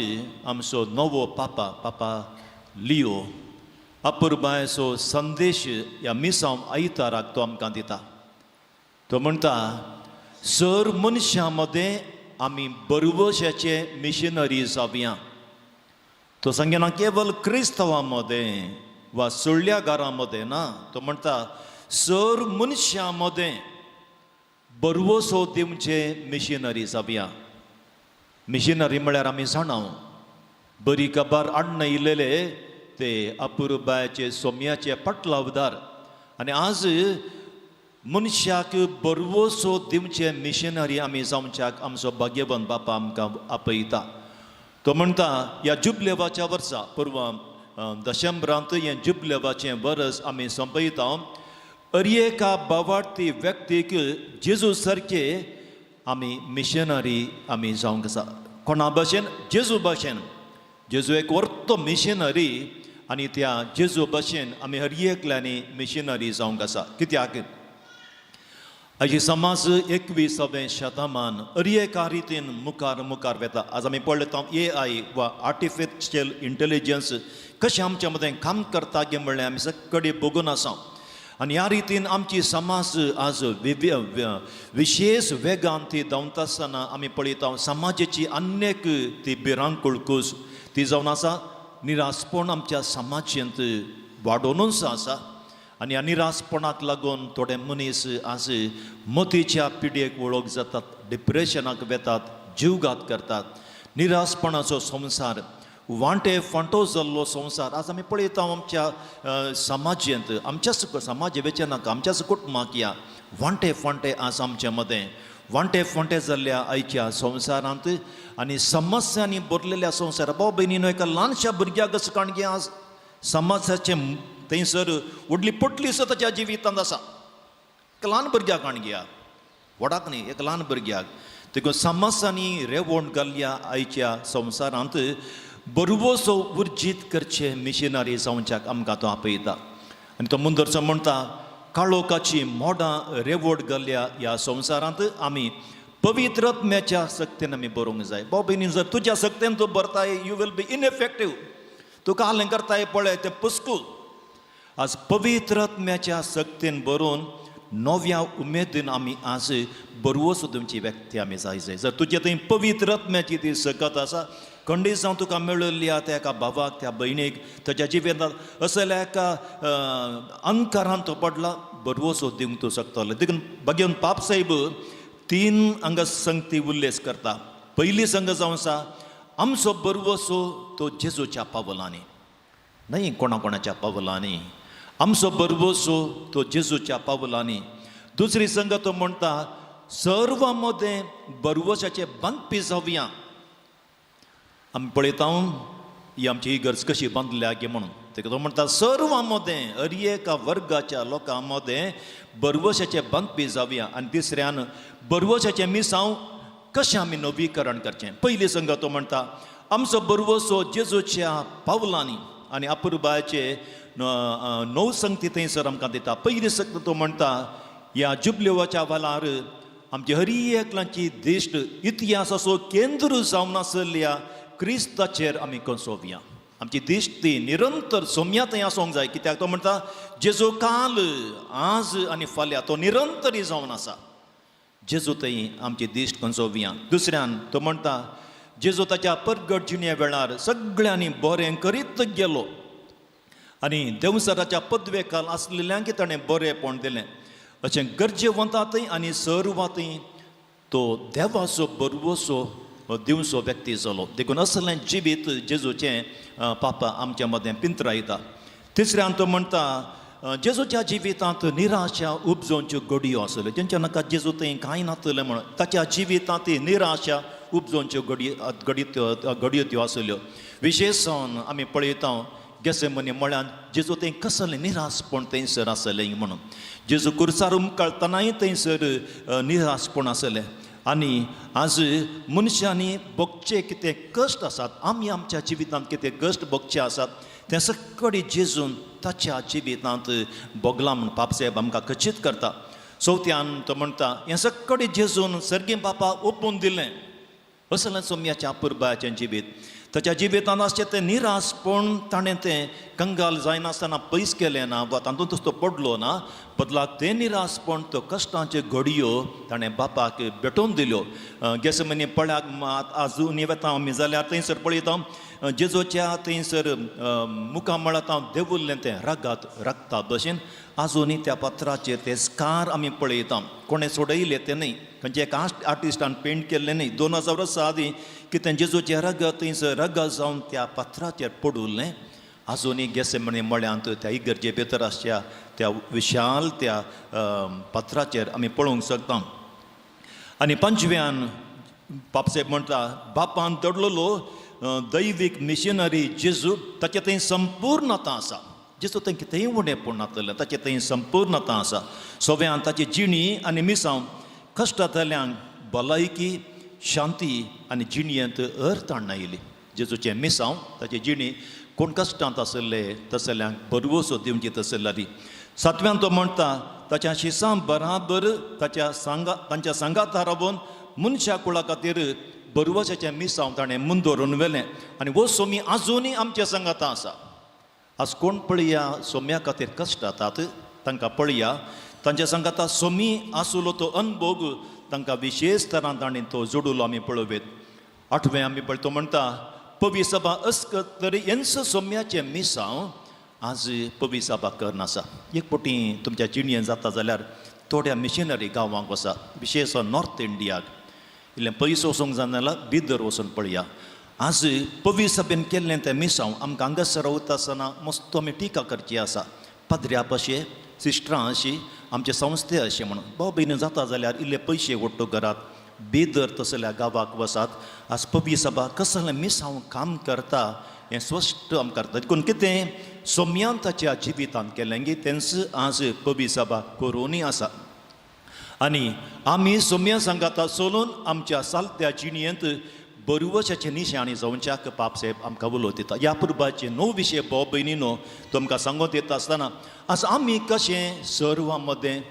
आमचो नवो पापा, पापा लियो, अपुरबायेचो संदेश ह्या मिसांव आयताराक तो आमकां दिता. तो म्हणटा, सर मनशां मदें आमी बरवशाचे मिशनरी जावया. तो सांगना केवल क्रिस्तवां मदें वा सोडल्या घरां मदें ना, तो म्हणटा सर मनशां मदें बरवसो दिवचे मिशनरी जावया. मिशनरी म्हळ्यार आमी जाणा, बरी खबर हाडून येयलेले ते अपुरबायाचे सोम्याचे पटलावदार. आनी आज मनशाक बरवसो दिवचे मिशनरी आमी जावच्याक आमचो भाग्यवंत बापा आमकां आपयता. तो म्हणटा ह्या जुबलेवाच्या वर्सा परवां दशंबरांत हें जुबलेवाचें वरस आमी सोंपयता. हर एका बावार्थी व्यक्तीक जेजू सारके आमी मिशनरी आमी जावंक आसा. कोणा भशेन? जेजू भशेन. जेजू एक व्हडलो मिशनरी आनी त्या जेजू भशेन आमी हर एकल्यांनी मिशनरी जावंक आसा. कित्याक आयची समाज 21वें शतमान हर एका रितीन मुखार मुखार वेता. आज आमी पळयता AI वा आर्टिफिशियल इंटेलिजन्स कशें आमच्या मदें काम करता गे म्हणलें आमी सगळे बघून आसा. आनी ह्या रितीन आमची समाज आज विशेश वेगान ती धांवता आसतना आमी पळयता समाजाची अनेक ती भिरांकूळ कूस ती जावन आसा. निराशपण आमच्या समाजेंत वाडोवनूच आसा आनी ह्या निराशपणाक लागून थोडे मनीस आज मतीच्या पिडयेक वळख जातात, डिप्रेशनाक वेतात, जीवघात करतात. निराशपणाचो संवसार, वांटे फांटो जाल्लो संवसार आज आमी पळयता आमच्या समाजेंत, आमच्याच समाज वेचें नाका, आमच्याच कुटुंबाक या वांटे फांटे आज आमच्या मदें वांटे फांटे जाल्ल्या आयच्या संवसारांत आनी समस्यांनी भरलेल्या संवसार. भाव भयणीनो, एका ल्हानशा भुरग्याक काणगे आज समाजाचें थंयसर व्हडली पोटली सुद्दां ताच्या जिवितांत आसा. एका ल्हान भुरग्याक काणग्या, व्हडाक न्ही, एका ल्हान भुरग्याक. देखून समस्यांनी रेवण घाल्ल्या आयच्या संवसारांत बरवसो उर्जीत करचे मिशनरी जावच्याक आमकां तो आपयता. आनी तो मुंदरचो म्हणटा, काळोखाची मोडां रेवड घाल्ल्या ह्या संवसारांत आमी पवित्र आत्म्याच्या सक्तीन आमी बरोवंक जाय. भाव भयणी, जर तुज्या सक्तीन तूं भरताय, you will be ineffective. तुका हालें करताय पळय तें पुस्कू. आज पवित्र आत्म्याच्या सक्तीन बरोवन नव्या उमेदीन आमी आज बरवसो तुमची व्यक्ती आमी जाय जाय. जर तुजे थंय पवित्र आत्म्याची ती सकत आसा, खंडीत जावं तुका मेळिल्ली त्या एका भावाक, त्या भयणीक, ताच्या जिवितांत असल्या एका अंकारान तो पडला, बरवसो दिवंक तूं शकतलो. देखून भाग्यवन पाप साहेब 3 हांगा संगती उल्लेख करता. पयली संग जावन आसा आमचो बरवसो तो जेजूच्या पावलांनी, न्हय कोणा कोणाच्या पावलांनी, आमचो बरवसो तो जेजूच्या पावलांनी. दुसरी संग तो म्हणटा सर्वां मदें बरवसाचे बांदपी जावया. आमी पळयता ही आमची इगर्ज कशी बांदल्या गे म्हणून. तेका तो म्हणटा सर्वां मदें, हर एका वर्गाच्या लोकां मदें बरवसाचे बांदपी जावया. आनी तिसऱ्यान बरवसाचें मिसांव कशें आमी नवीकरण करचें. पयली संग तो म्हणटा आमचो बरवसो जेजूच्या पावलांनी आनी अपुरबायाचे 9 संगती थंयसर आमकां दिता. पयली संगती तो म्हणटा ह्या जुबलेवाच्या वेळार आमची हर एकल्याची दिश्ट इतिहासाचो केंद्र जावन आसलेल्या क्रिस्ताचेर आमी कंसोवया. आमची दिश्ट ती निरंतर सोम्या थंय आसूंक जाय. कित्याक तो म्हणटा जेजू काल, आज आनी फाल्यां तो निरंतरी जावन आसा. जेजू थंय आमची दिश्ट कंसोवया. दुसऱ्यान तो म्हणटा जेजू ताच्या परगट जिणे वेळार सगळ्यांनी बरें करीत गेलो आनी देंवसराच्या पदवेकाल आसलेल्यांक ताणें बरेंपण दिलें. अशें गरजेवंतांतय आनी सर्वांतय तो देवाचो बरवसो दिवचो व्यक्ती जालो. देखून असलें जिवीत जेजूचें पापा आमच्या मदें पिंत्रायता. तिसऱ्यान तो म्हणटा जेजूच्या जिवितांत निराशा उपजोवच्यो घडयो आसल्यो. तेंच्या नाका जेजू थंय कांय नातलें म्हणून ताच्या जिवितांत ती निराशा उपजोवच्यो घडयो त्यो आसल्यो. विशेश जावन आमी पळयता गेसेमनी म्हळ्यार जेजू थंय कसलें निराशपण थंयसर आसलें म्हणून. जेजू कुर्सार उमकळटनाय थंयसर निराशपण आसलें. आनी आज मनशांनी भोगचे कितें कश्ट आसात, आमी आमच्या जिवितांत कितें कश्ट भोगचे आसात तें सगळें जेजून ताच्या जिवितांत भोगलां म्हूण पापसाहेब आमकां खचीत करता. चवथ्यान तो म्हणटा हें सगळें जेजून सर्गी बापा ओपून दिलें. असलें सोम्याच्या अपुरबायाचें जिवीत ताच्या जिवितांत आसचें तें निराशपण ताणें तें कंगाल जायनासतना पयस केलें ना वा तातूंतच तो पडलो ना, बदलाक तें निराशपण त्यो कश्टांच्यो घडयो ताणें बापाक भेटोवन दिल्यो. गेसमनी पळ्याक आजून वता आमी जाल्यार थंयसर पळयता जेजूच्या थंयसर मुखामळांत हांव देवुल्लें तें रगात रगता भशेन आजुनूय त्या पत्राचेर ते स्कार आमी पळयता. कोणें सोडयलें तें न्हय, खंयच्या एका आर्टिस्टान पेंट केल्लें न्हय. 2000 वर्सां आदीं कितें जेजूचें रगत थंयसर रगत जावन त्या पत्राचेर पडुल्लें. आजुनूय गेसेमनी मळ्यांत त्या इगर्जे भितर आसच्या त्या विशाल त्या पत्राचेर आमी पळोवंक शकता. आनी पंचव्यान बापसाहेब म्हणटा बापान दडलेलो दैवीक मिशनरी जेजू ताचें थंय संपूर्णता आसा. जेजू थंय कितेंय उणेपण नातलें, ताचें थंय संपूर्णता आसा. सव्यान ताची जिणी आनी मिसांव कश्टांतल्यांक भलायकी, शांती आनी जिणयेंत अर्थ हाडून आयली. जेजूचें मिसांव ताची जिणी कोण कश्टांत आशिल्ले तसल्यांक बरवसो दिवची तसल्ली. सातव्यान तो म्हणटा ताच्या शिसां बराबर ताच्या सांगा तांच्या सांगाता रावन मनशा कुळा खातीर बरवसाचें मिसांव ताणें मुंदोरून व्हेलें आनी हो सोमी आजुनूय आमच्या सांगाता आसा. आज कोण पळया सोम्या खातीर कश्ट जातात तांकां पळया, तांच्या सांगाता सोमी आसलो तो अनभोग तांकां विशेश तरान ताणें तो जोडलो आमी पळोवयेत. आठवें आमी पळय तो म्हणटा पवी सभा अस्कत तरी एन्स सोम्याचें मिसांव आज पवी सभा करनासा. एक फावटी तुमच्या जिणयेन जाता जाल्यार थोड्या मिशनरी गांवांक वसा, विशेश नॉर्थ इंडियाक, इल्लें पयस वचूंक जाय जाल्यार बिदर वचून पळया. आज पवी सभेन केल्लें तें मिसांव आमकां हांगासर रावता आसतना मस्त आमी टिका करची आसा. पाद्र्या अशें, सिस्टरां अशी, आमचे संस्थे अशें म्हणून भाव भयणी जाता जाल्यार इल्ले पयशे ओट्टो करात, बेदर तसल्या गांवाक वसात. आज पवी सभा कसलें मिसांव काम करता हें स्पश्ट आमकां करता. देखून कितें सोम्यान ताच्या जिवितांत केलें गी तेंच आज पवी सभा करुनूय आसा. आनी आमी सोम्या सांगाता चलून आमच्या सालत्या जिणयेंत बरवशाचे निशाणी जावच्याक पापसाहेब आमकां उलोवत दिता. ह्या पुरबाचे णव विशय भाव भयणीनो तुमकां सांगत येता आसतना आज आमी कशें सर्वां मदें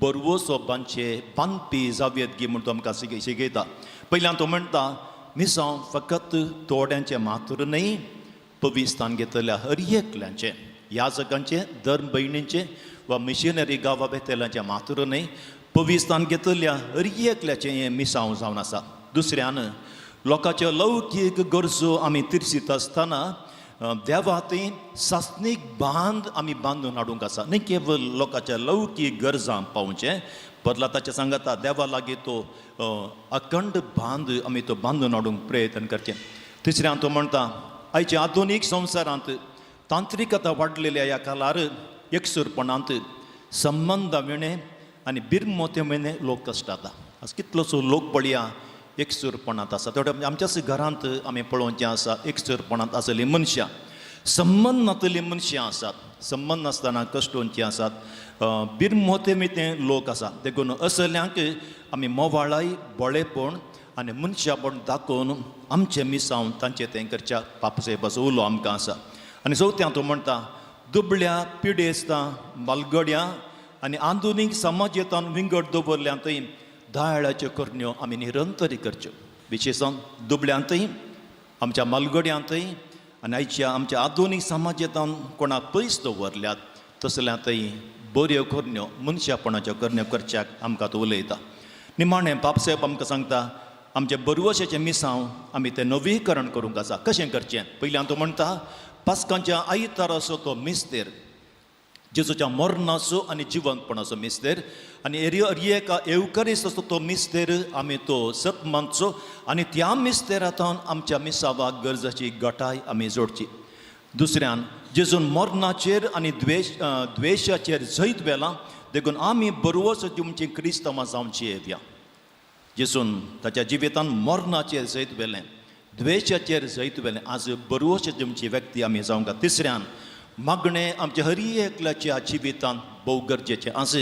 बरवसो बांदचे बांदपी जावयेत गी म्हूण तो आमकां शिकयता. पयल्यान तो म्हणटा मिसांव फकत थोड्यांचें मात्र न्हय, पविस्थान घेतल्या हर एकल्यांचें, याजकांचें, धर्म भयणींचें वा मिशनरी गांवा बेतल्यांचें मात्र न्हय, पविस्थान घेतल्या हर एकल्याचें हें मिसांव जावन आसा. दुसऱ्यान लोकांच्यो लौकीक गरजो आमी तिरसीत आसतना देवा थंय सासणीक बांद आमी बांदून हाडूंक आसा. न्ही केवल लोकांच्या लौकीक गरजां पावचें बदला ताचें सांगाता देवा लागीं तो अखंड बांद आमी तो बांदून हाडूंक प्रयत्न करचें. तिसऱ्यान तो म्हणटा आयच्या आधुनीक संवसारांत तांत्रिकता वाडलेल्या ह्या काळार एकसूरपणांत संबंदा विणें आनी बिरमोते विणें लोक कश्टाता. आज कितलोसो लोक पळया एकसूरपणांत आसा. थोडे आमच्याच घरांत आमी पळोवचें आसा एकसूरपणांत आसली मनशां, संबंद नातली मनशां आसात, संबंद नासतना कश्टोवचीं आसात, बिरमोते मितें लोक आसा. देखून असल्यांक आमी मोवाळाय, बळेपण आनी मनशापण दाखोवन आमचें मिसांव तांचें तें करच्या पापसाहेबाचो उलो आमकां आसा. आनी चवथ्यां तो म्हणटा दुबळ्या पिडेस्तां, मालगड्यां आनी आधुनीक समाजेंतान विंगड दवरल्या थंय दयाळाच्यो करण्यो आमी निरंतरी करच्यो. विशेश दुबळ्यांतय, आमच्या मालगड्यांतय आनी आयच्या आमच्या आधुनीक समाजेंतान कोणाक पयस दवरल्यात तसल्यांतय बऱ्यो करण्यो, मनशापणाच्यो करण्यो करच्याक आमकां तो उलयता. निमाणें पापसाहेब आमकां सांगता आमचें बरवशाचें मिसांव आमी तें नवीकरण करूंक आसा. कशें करचें? पयल्यान तो म्हणटा पास्कांच्या आयताराचो तो मिस्तेर, जेजूच्या मरणाचो आनी जिवंतपणाचो मिस्तेर आनी एका एवकारीस असो तो मिस्तेर आमी तो सत मानचो आनी त्या मिस्तेरांतल्यान आमच्या मिसावाक गरजाची गटाय आमी जोडची. दुसऱ्यान जेजून मरणाचेर आनी द्वेशाचेर जैत व्हेलां देखून आमी बरवस दिवची क्रिस्तांवां जावची येवया. जेजून ताच्या जिवितान मरणाचेर जैत व्हेलें, द्वेशाचेर जैत व्हेलें, आज बरवस दिवची व्यक्ती आमी जावंक. तिसऱ्यान मागणें आमच्या हर एकल्याच्या जिवितांत भोव गरजेचें. आज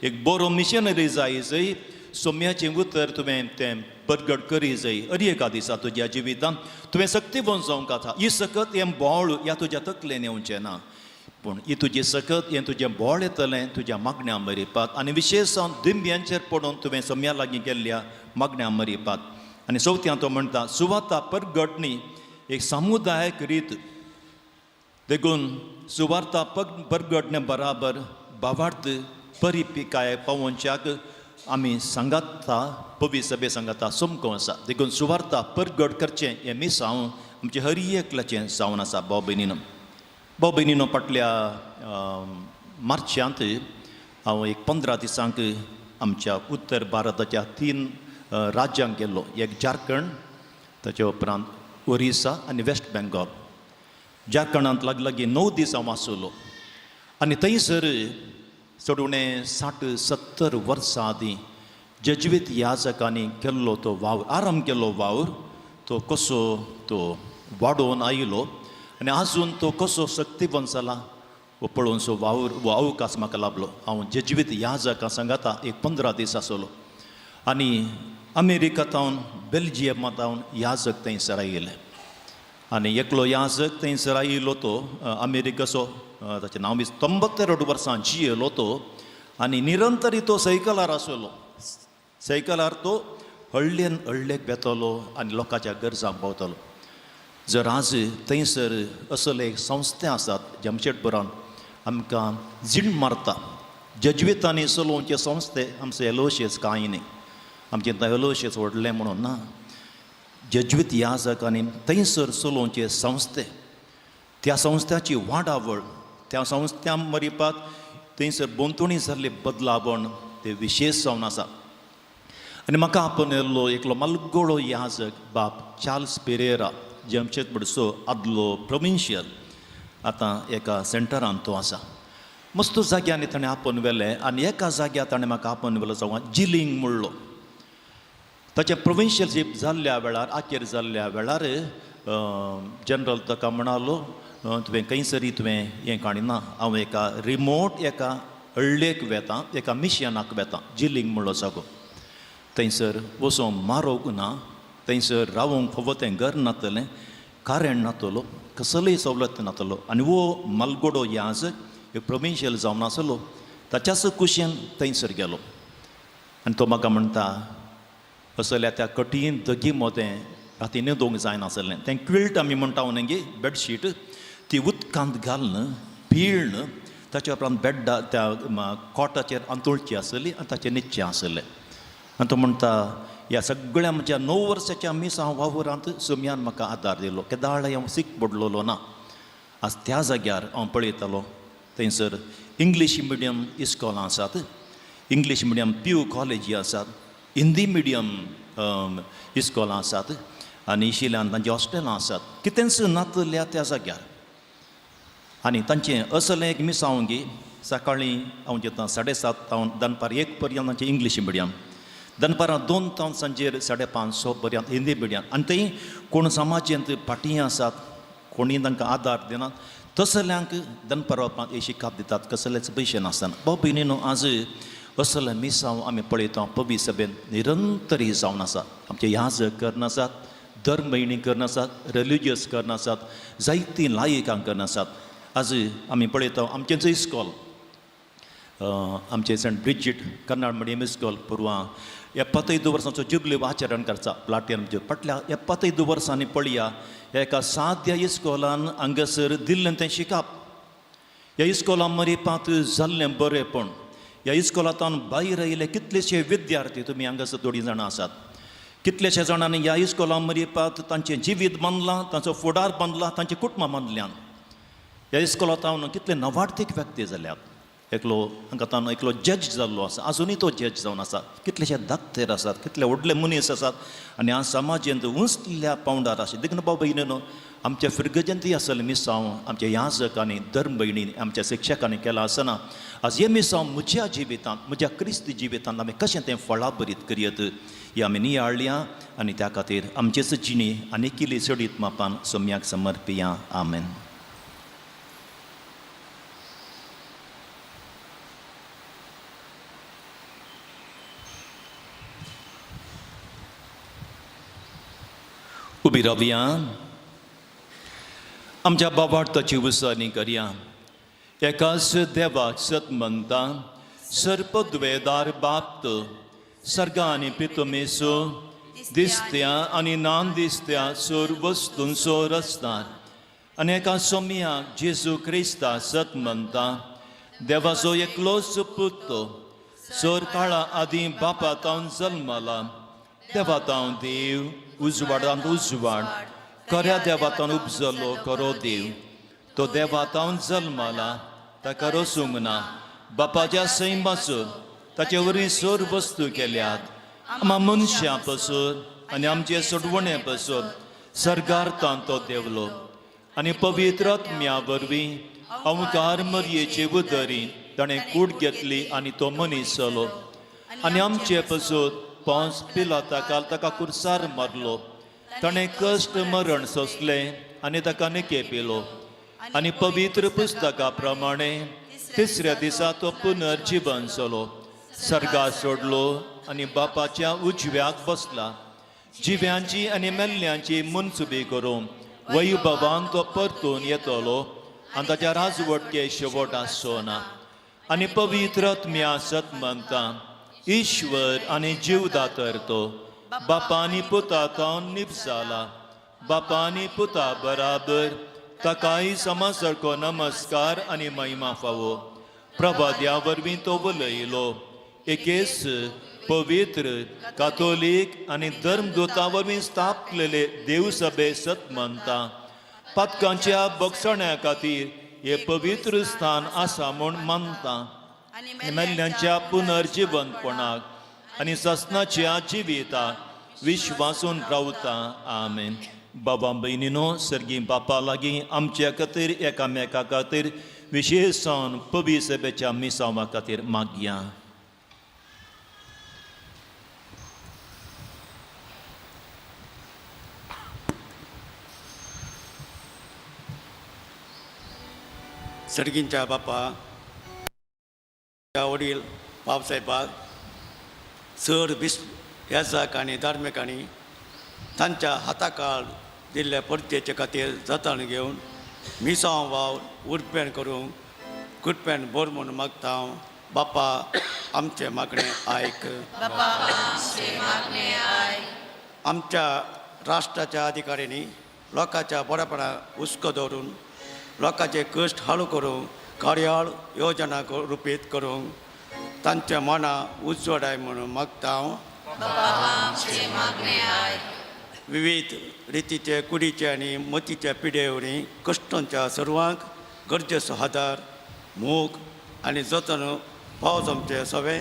एक बरो मिशनरी जाय जंय सोम्याचें उतर तुवें तें बरगड करी जाय. हर एका दिसा तुज्या जिवितांत तुवें सक्तीवन जावंक आसा. ही सकत हें बोळ ह्या तुज्या तकलेन येवचें ना, पूण ही तुजी सकत हें तुजें बोळ येतलें तुज्या मागण्या मरिपात आनी विशेश दिंब्यांचेर पडून तुवें सोम्या लागीं केल्ल्या मागण्या मरिपात. आनी चवथ्यां तो म्हणटा सुवाता परगटणी एक सामुदायक रीत, देखून सुवार्ता परगटणे बराबर भावार्थ परिपिकाय पावोवच्याक आमी सांगाता पवी सभे सांगाता समको आसा. देखून सुवार्ता परगट करचें हें मिसांव आमचें हर एकल्याचें जावन आसा. भाव भयणीनो, भाव भयणीनो, फाटल्या मार्चांत हांव एक 15 दिसांक आमच्या उत्तर भारताच्या 3 राज्यांक गेल्लो. एक झारखंड, ताचे उपरांत ओरिसा आनी वेस्ट बेंगॉल. झारखंडांत लागीं 9 दीस हांव आसलो आनी थंयसर चड उणें 60-70 वर्सां आदीं जेज्वीत याजकांनी केल्लो तो वावर, आरंभ केल्लो वावर तो कसो तो वाडोवन आयलो आनी आजून तो कसो शक्तिवंत जाला हो पळोवनसो वावर हो अवकाश म्हाका लाभलो. हांव जेज्वीत याजकां सांगाता एक 15 दीस आसलो आनी अमेरिका तावन बेल्जियमा तावन याजक थंयसर आयिल्ले आनी एकलो याजक थंयसर आयिल्लो तो अमेरिकाचो, ताचें नांव 92 वर्सां जियेलो तो आनी निरंतरी तो सैकलार आसलो. सैकलार तो हळ्ळेन हळ्ळेक वेतलो आनी लोकांच्या गरजांक पावतलो. जर आज थंयसर असले संस्थे आसात जमशेदपुरान आमकां जीण मारता जजवितांनी चलोवचे संस्थे, आमचे एलोशियस कांय न्ही, आमचें थंय एलोशियस व्हडलें म्हणून ना, जजवीत याजकांनी थंयसर चलोवचे संस्थे, त्या संस्थ्याची वाडावळ, त्या संस्थ्यां मरिपात थंयसर भोंवतणी जाल्ले बदलावण ते विशेश जावन आसा. आनी म्हाका आपोवन येयल्लो एकलो मलगोळो याजक बाप चार्ल्स पेरेरा, जमशेदपूरचो आदलो प्रोविन्शियल, आतां एका सेंटरान तो आसा. मस्त जाग्यांनी ताणें आपोवन व्हेलें आनी एका जाग्यार ताणें म्हाका आपोवन व्हेलो जावं जिलींग म्हणलो. ताचें प्रोविन्शियलशीप जाल्ल्या वेळार, आखेर जाल्ल्या वेळार जनरल ताका म्हणालो, तुवें खंयसरी तुवें हें काडिना, हांव एका रिमोट एका हळ्ळेक वेता, एका मिशनाक वेता, जिलींग म्हणलो जागो, थंयसर वचोंक मारोवंक ना, थंयसर रावोंक फावो तें घर नातलें, कारण नातलो, कसलीय सवलत नातलो. आनी हो मलगोडो याजक एक प्रोविन्शियल जावन आसलो, ताच्याच कुशीन थंयसर गेलो आनी तो म्हाका म्हणटा, असल्या त्या कठीण दगी मोदें राती न्हिदोंक जायनासलें, तें क्विल्ट आमी म्हणटा न्ही गे बेडशीट, ती उदकांत घालून पिळ्ण ताच्या उपरांत बेड्डा त्या कॉटाचेर अंतुळची आसली आनी ताचेर न्हिदचें आसलें. आनी तो म्हणटा, ह्या सगळ्या म्हज्या 9 वर्साच्या मिसां वावरांत सोम्यान म्हाका आदार दिलो, केदाळ हांव सीक पडलेलो ना. आज त्या जाग्यार हांव पळयतालो थंयसर इंग्लीश मिडियम इस्कॉलां आसात, इंग्लीश मिडियम पी यू कॉलेजी आसात, हिंदी मिडियम इस्कॉलां आसात आनी शिल्यान तांची हॉस्टेलां आसात, कितेंच नातल्या त्या जाग्यार. आनी तांचें असलें एक मिसांव गी सकाळीं हांव जेता 7:30 तावन दनपार 1 पर्यंत तांचें इंग्लीश मिडियम, दनपारां 2 तावन सांजेर 5:30 6 पर्यंत हिंदी मिडियम. आनी थंय कोण समाजेंत फाटीं आसात, कोणी तांकां आदार दिनात, तसल्यांक दनपारा उपरांत शिकाप दितात कसलेच पयशे नासतना. भाव भयणीनो, आज असलें मिसांव आमी पळयता पवी सभेन निरंतरी जावन आसा. आमचे याजक करनासात, धर्मभयणी करनासात, रिलिजियस करनासात, जायतीं लायकां करनासात. आज आमी पळयता आमचेंच इस्कॉल, आमचें सेंट ब्रिजीट कन्नड मिडियम इस्कॉल पुर्वा 75 वर्सांचो जुबली आचरण करता प्लाटियन फाटल्या 75 वर्सांनी पळया एका साद्या इस्कॉलान हांगासर दिल्लें तें शिकप, ह्या इस्कॉलान मरिपांत जाल्लें बरेंपण, ह्या इस्कॉलांतल्यान भायर आयिल्ले कितलेशे विद्यार्थी तुमी हांगासर थोडीं जाणां आसात, कितलेशे जाणांनी ह्या इस्कॉलान मरिपांत तांचें जिवीत बांदलां, तांचो फुडार बांदला, तांचीं कुटुंबां बांदल्यान. ह्या इस्कॉलांत कितले नवार्थीक व्यक्ती जाल्यात, एकलो हांगा तांकां एकलो जज जाल्लो आसा, आजुनूय तो जज जावन आसा, कितलेशे दाक्तेर आसात, कितले व्हडले मनीस आसात आनी आज समाजेंत उंचल्या पावंडार आसा. देखून बाबा भयणीनो, आमच्या फिर्गजंती आसलें मिसांव आमच्या याजकांनी, धर्म भयणींनी, आमच्या शिक्षकांनी केलां आसना, आज हें मिसांव म्हज्या जिवितांत, म्हज्या क्रिस्ती जिवितांत आमी कशें तें फळाभरीत करयत हें आमी नियाळया आनी त्या खातीर आमचेच जिणी आनी केली चडीत मापान सोम्याक समर्पिया. आमेन. उबी रावया, आमच्या बाबार्थाची उसानी करया. एकाच देवाक सत म्हणटा, सर्पद्वेदार बाप्त सर्गा आनी पितुमेसो दिसत्या आनी ना दिसत्या सोर वस्तूंचो रस्तार आनी एका सोमयाक जेजू क्रिस्ता सत म्हणटा, देवाचो एकलोच पुत्तो सोर काळा आदीं बापा तावन जल्मला, देवा तावन देव, उजवाडांत उजवाड, खऱ्या देवातान उपजलो खरो देव, तो देवातावन जल्मला, ताका रसूंक ना, बापाच्या सैमाचो ताचे वरवीं सोर वस्तू केल्यात, आमा मनशां पसून आनी आमचे सोडवणे पसून सर्गार तो देवलो आनी पवित्र आत्म्या वरवीं अंकार मरयेचे उदरी ताणें कूड घेतली आनी तो मनीस जालो आनी आमचे पसून पोंस पिलाता काल ताका कुर्सार मारलो, ताणें कश्ट मरण सोंसलें आनी ताका निकेपिलो आनी पवित्र पुस्तका प्रमाणे तिसऱ्या दिसा तो पुनर्जिवन जालो, सर्गा सोडलो आनी बापाच्या उजव्याक बसला. जिव्यांची आनी मेल्ल्यांची मनसुबी करूंक वैभवान तो परतून येतलो आनी ताच्या राजवटके शेवट आसचो ना. आनी पवित्र आत्म्या सत मानता, ईश्वर आनी जीवदातर तो बापा आनी पुता तावन निपजाला, बापा आनी पुता बराबर ताकाय समा सारको नमस्कार आनी महिमा फावो. प्रभाद्या वरवीं तो उलयलो, एकेच पवित्र कातोलीक आनी धर्मदूता वरवीं स्थापलेले देवसभे सत मानता. पातकांच्या बक्षण्या खातीर हे पवित्र स्थान आसा म्हूण मानता. आनी मेल्ल्यांच्या पुनर्जिवंतपणाक आनी ससनाच्या जिविताक विश्वासून रावता. आमेन. बाबा भयणीनो, सर्गी बापा लागीं आमच्या खातीर, एकामेका खातीर, विशेश जावन पवी सभेच्या मिसांवा खातीर मागया. सर्गींच्या बापा, वडील बाबसाहेबाक चड विस येसाक आनी धार्मिकांनी तांच्या हाताकाळ दिल्ल्या परतेचे खातीर जतन घेवन मिसांव वावर उरपेण करूंक कुटपेण बोर म्हूण मागता हांव. बापा आमचें मागणें आयक. आमच्या राष्ट्राच्या अधिकाऱ्यांनी लोकांच्या बरेपणाक हुस्को दवरून लोकांचे कश्ट हाळू करूंक कार्याळ योजना रुपीत करूंक तांच्या मनां उजवाडाय म्हणून मागता हांव. विविध रितीचे कुडीचे आनी मतीच्या पिडे वरवीं कश्टांच्या सर्वांक गरजेचो आदार, मोग आनी जतन पाव जमचे सगळे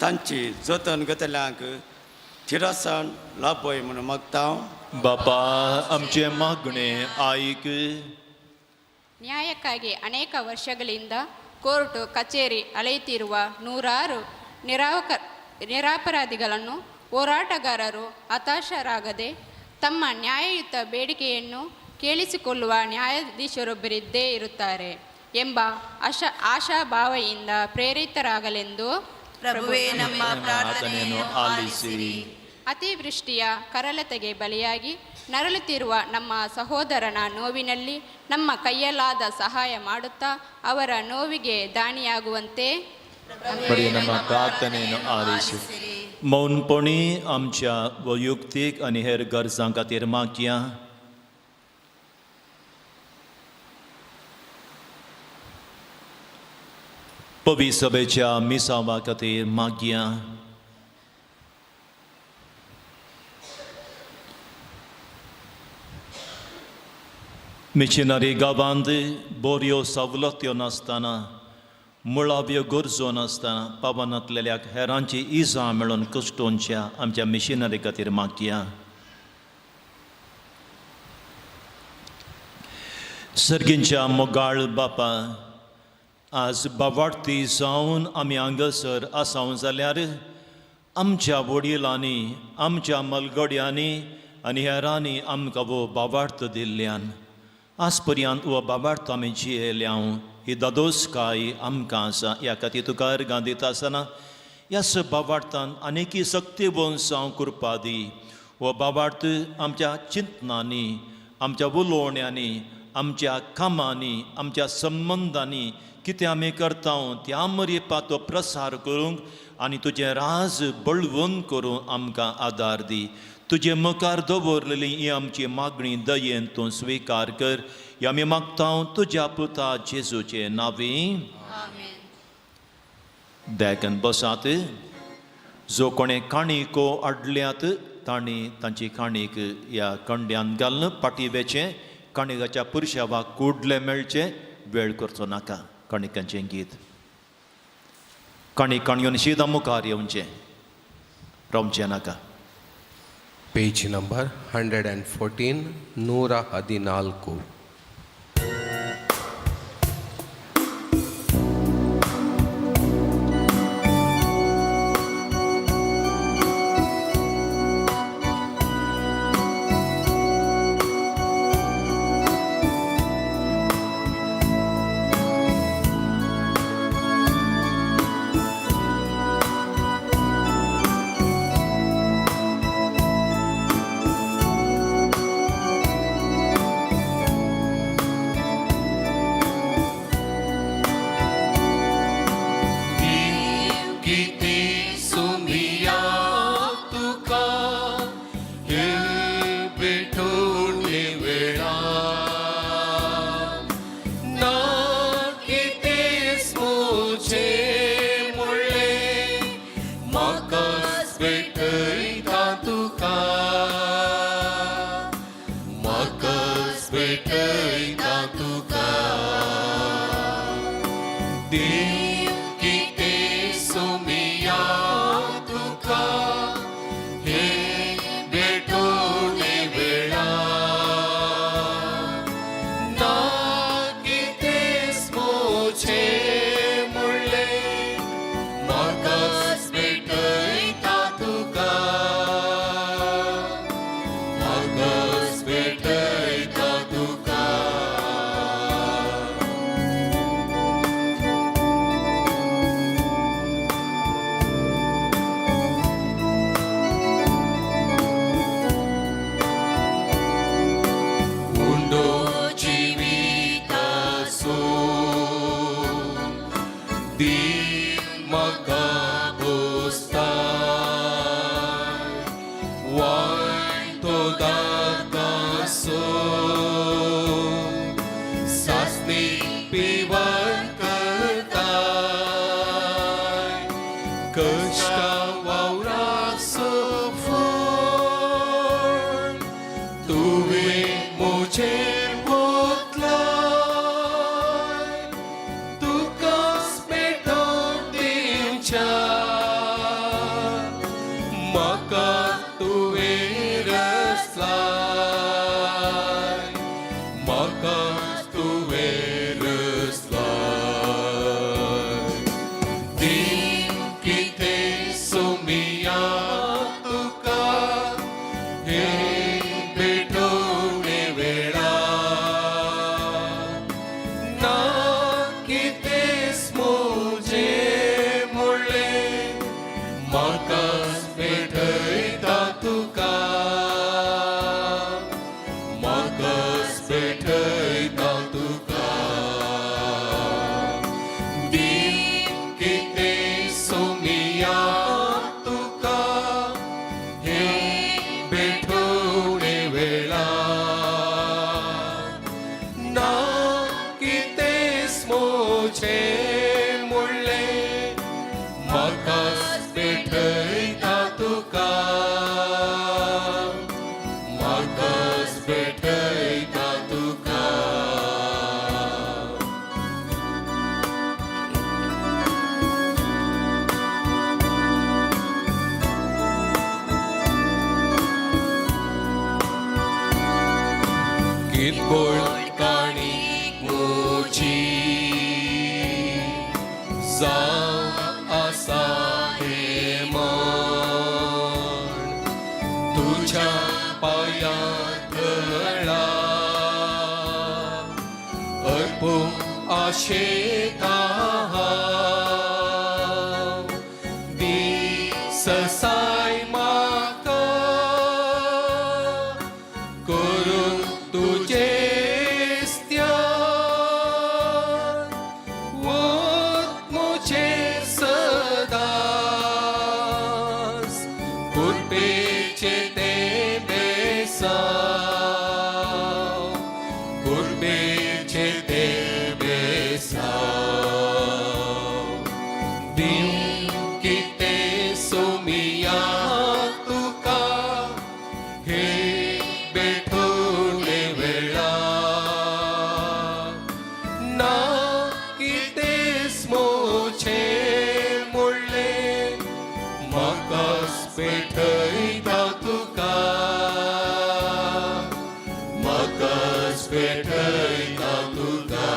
तांची जतन घेतल्यांक थिरासाण लाभय म्हणून मागता हांव. बापा आमचें मागणें आयक. ನ್ಯಾಯಕ್ಕಾಗಿ ಅನೇಕ ವರ್ಷಗಳಿಂದ ಕೋರ್ಟು ಕಚೇರಿ ಅಲೆಯುತ್ತಿರುವ ನೂರಾರು ನಿರಪರಾಧಿಗಳನ್ನು ಹೋರಾಟಗಾರರು ಹತಾಶರಾಗದೆ ತಮ್ಮ ನ್ಯಾಯಯುತ ಬೇಡಿಕೆಯನ್ನು ಕೇಳಿಸಿಕೊಳ್ಳುವ ನ್ಯಾಯಾಧೀಶರೊಬ್ಬರಿದ್ದೇ ಇರುತ್ತಾರೆ ಎಂಬ ಆಶಾಭಾವದಿಂದ ಪ್ರೇರಿತರಾಗಲೆಂದು ಪ್ರಭುವೇ ನಮ್ಮ ಪ್ರಾರ್ಥನೆಯನ್ನು ಆಲಿಸಿರಿ. ಅತಿವೃಷ್ಟಿಯ ಕರಳತೆಗೆ ಬಲಿಯಾಗಿ ನರಳುತ್ತಿರುವ ನಮ್ಮ ಸಹೋದರನ ನೋವಿನಲ್ಲಿ ನಮ್ಮ ಕೈಯಲ್ಲಾದ ಸಹಾಯ ಮಾಡುತ್ತಾ ಅವರ ನೋವಿಗೆ ದಾನಿಯಾಗುವಂತೆ बरी ನಮ್ಮ प्रार्थनेन आलिसी. मौनपणी आमच्या वैयक्तीक आनी हेर गरजां खातीर मागया. पवी सभेच्या मिसांवा खातीर मागया. मिशनरी गांवांत बऱ्यो सवलत्यो नासतना, मुळाव्यो गरजो नासतना पावनातलेल्याक हेरांची इजा मेळून कश्टोंच्या आमच्या मिशनरी खातीर मागया. सर्गींच्या मोगाळ बापा, आज बावाडती जावन आमी हांगासर आसाव जाल्यार आमच्या वडिलांनी, आमच्या मलगड्यांनी आनी हेरांनी आमकां वो बावार्थ दिल्ल्यान आज पर्यंत हो बाबार्थ आमी जियेल्या ही दादोसकाय आमकां आसा. ह्या खातीर तुका अर्गां दिता आसतना ह्या बाबार्थान आनीकी सक्तीवंत जावं कृपा दी. हो बाबार्थ आमच्या चिंतनांनी, आमच्या उलोवण्यांनी, आमच्या कामांनी, आमच्या संबंदांनी कितें आमी करता त्या मरिपा तो प्रसार करूंक आनी तुजें राज बळवंत करूंक आमकां आदार दी. तुजे मुखार दवरलेली ही आमची मागणी दयेन तूं स्विकार कर. ही आमी मागता तुज्या पुता जेजूचे नांवी. देखून बसात. जो कोणें काणिको हाडल्यात तांणी तांची काणीक ह्या कंड्यान घालून पाटी वेचें. काणिकाच्या पुरशावाक कुडलें मेळचें, वेळ करचो नाका. काणिकांचें गीत काणी काणयोन शिदा मुखार येवचें, रावचें नाका. Page number 114, 114. सुमिया तुका हे भेटोणे वेळा ना कितेंच मोचे म्हणलें म्हाकाच भेटयता तुका म्हाकाच भेटयता तुका. उंडो जिवितासो दी म्हाका पोसताय वायटो दाकासो सासणी पिवन करताय कश्टा वावरासो फळ तुवें म्हजेर वतलाय तुकाच पेटोवन दिवच्या म्हाका तुवें रसलाय म्हाका तुवें रसलाय. दीव कितें सुमिया तुका हे भेटोवणे वेळा ना कितेंच म्हजें म्हणलें म्हाकाच भेटयता तुका म्हाकाच भेटयता तुका. दीव कितें सुमिया तुका हे भेटोवणे वेळा ना कितेंच म्हजें म्हणलें म्हाकाच भेटयता तुका म्हाकाच भेटयता तुका. कितकोळ काणी म्हजी जावं आसा हें म्हण तुज्या पांया थळा अर्पूंक आशेता हांव. दी ससाय म्हाका करूंक तुजें ध्यान वत म्हजें सदांच कृपेचें तें बेसांव कृपेचें तें बेसांव. दीव कितें सुमिया तुका हे भेटोवणे वेळा ना कितेंच म्हजें म्हणलें म्हाकाच भेटयता तुका म्हाकाच भेटयता तुका.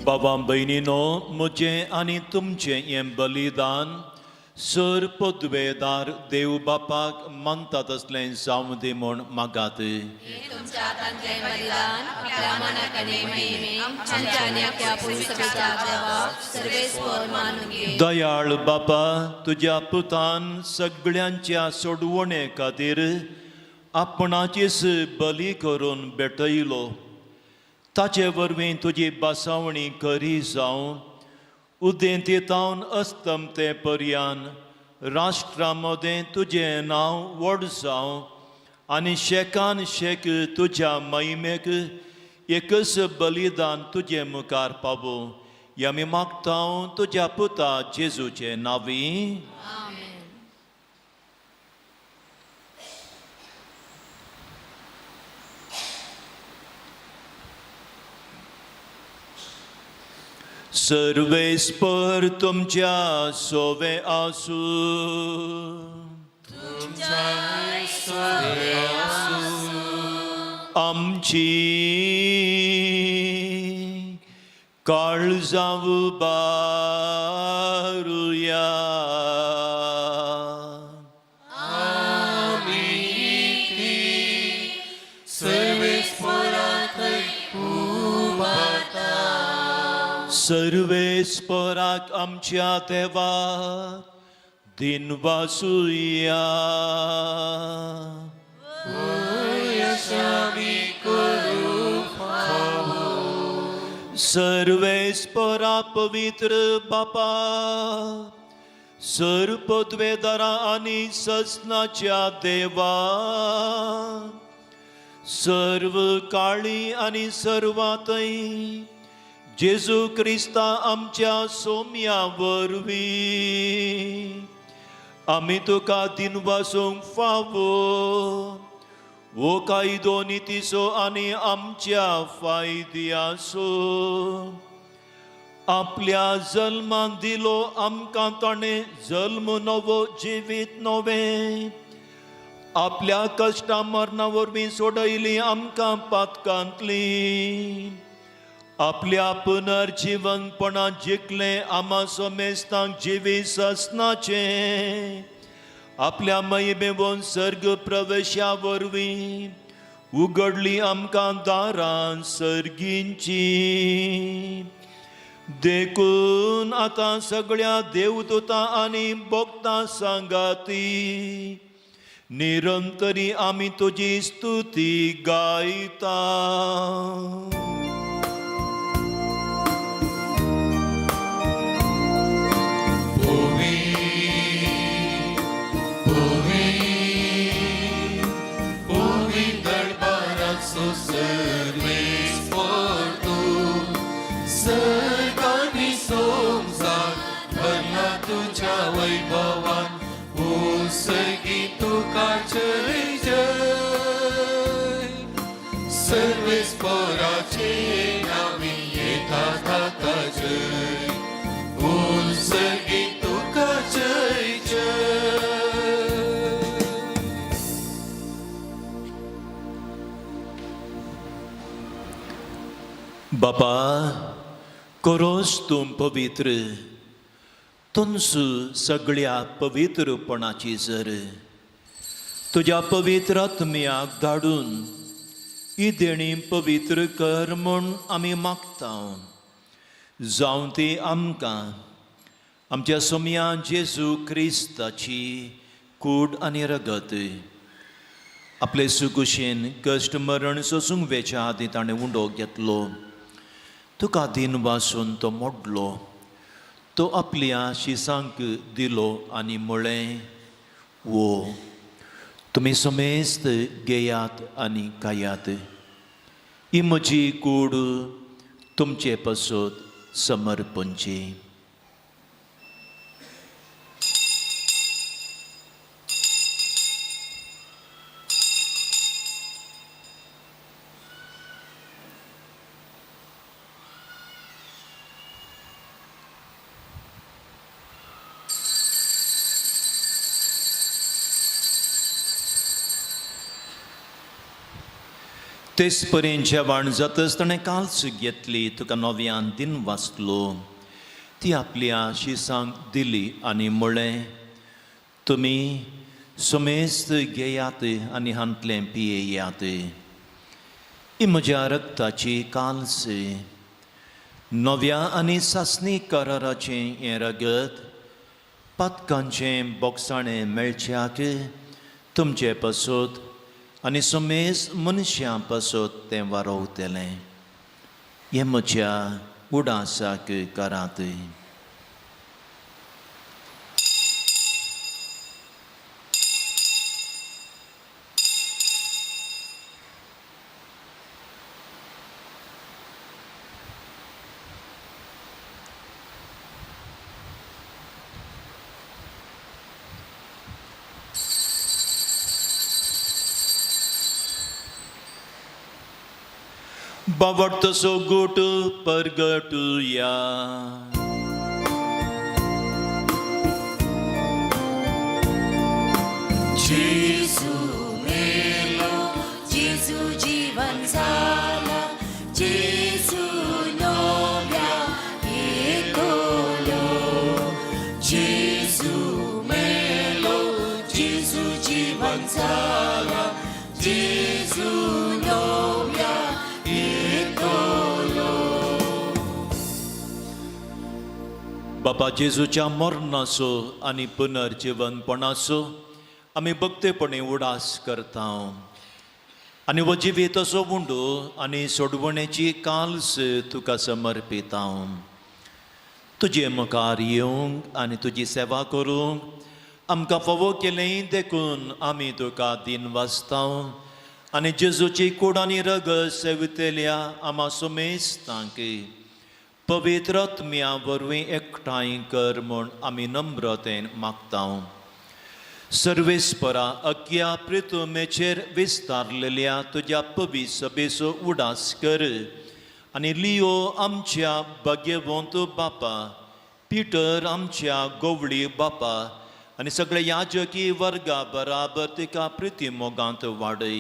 बाबा भयणीनो, म्हजें आनी तुमचें हें बलिदान सर पदवेदार देव बापाक मानता तसलें जावं दी म्हूण मागात. तुमच्या हातांतलें बलिदान आपल्या मनाक आनी महिमे आमच्या आनी आपल्या पुरुषसभेच्या देवाक सर्वेस्पर मानून घे. दयाळ बापा, तुज्या पुतान सगळ्यांच्या सोडवणे खातीर आपणाचीच बली करून भेटयलो. ताचे वरवीं तुजी बसावणी करी जावं उदेंतेतावन अस्तमते पर्यान राष्ट्रा मदें तुजें नांव व्हड जावं आनी शेकान शेक तुज्या महिमेक एकच बलिदान तुजे मुखार पावूं. हें आमी मागता तुज्या पुता जेजूचे नांवी. आमेन. सर्वेस्पर तुमच्या सोवे आसूं. आमची काळजां उबारुया. सर्वेस्पराक आमच्या देवाक दिनवासुया. सर्वेस्परा पवित्र बापा, सर्पद्वेदरा आनी ससनाच्या देवा, सर्व काळी आनी सर्वातय जेजू क्रिस्ता आमच्या सोम्या वरवीं आमी तुका दिनवासूंक फावो वो कायदो नितीचो आनी आमच्या फायद्याचो. आपल्या जल्मान दिलो आमकां ताणें जल्म नवो जिवीत नवें, आपल्या कश्टा मरणा वरवीं सोडयली आमकां पातकांतली, आपल्या पुनर्जिवनपणां जिखलें आमा समेस्तांक जिवीत ससनाचें, आपल्या महिमेवन सर्ग प्रवेशा वरवीं उगडली आमकां दारां सर्गींची. देखून आतां सगळ्या देवदूतां आनी भक्तां सांगाती निरंतरी आमी तुजी स्तुती गायता. बापा, कोरोस तूं पवित्र, तुमसू सगळ्या पवित्रपणाची जर तुज्या पवित्र आत्म्याक धाडून ही देणी पवित्र कर म्हूण आमी मागता. जावं ती आमकां आमच्या सोम्या जेजू क्रिस्ताची कूड आनी रगत. आपले सुकुशेन कश्ट मरण सोसूंक वेच्या आदीं ताणें उंडो घेतलो, तुका दिन वासून तो मोडलो, तो आपल्या शिसांक दिलो आनी म्हळें, वो तुमी समेस्त घेयात आनी खायात, ही म्हजी कूड तुमचे पासत समर्पणची. तेच परेन जेवण जातच ताणें काल्स घेतली, तुका नव्यान दिन वाचलो, ती आपल्या शिसांक दिली आनी म्हळें, तुमी समेस्त घेयात आनी हांतलें पियेयात, ही म्हज्या रक्ताची काल्स, नव्या आनी सासणी कराराचें हें रगत पातकांचें बोगसाणें मेळच्याक तुमचे पासत आनी समेज मनशां पासत तें वारोवतलें. हें म्हज्या उडासाक करात. बावडतसो गोट परगटुया. जेजू मेलो, जेजू जीवन जाला, जेजू नव्या येतलो. जेजू मेलो, जेजू जीवन जाला, जेजू नव्या येतलो. बापा जेजूच्या मरणाचो आनी पुनर्जिवनपणाचो आमी भक्तेपणी उडास करता आनी हो जिवीत असो उंडो आनी सोडवणेची काल्स तुका समर्पिता. तुजे मुखार येवंक आनी तुजी सेवा करूंक आमकां फावो केलें देखून आमी तुका दिन वाचता आनी जेजूची कूड आनी रगत सेवितल्या आमा सुमेस्तांक पवित्र आत्म्या वरवीं एकठांय कर म्हूण आमी नम्रतेन मागता. सर्वेस्परा अख्या प्रितुमेचेर विस्तारलेल्या तुज्या पवी सभेचो उडास कर आनी लियो आमच्या भाग्यवंत बापा, पिटर आमच्या गोवळी बापा आनी सगळे याजकी वर्गा बराबर तिका प्रिती मोगांत वाडय.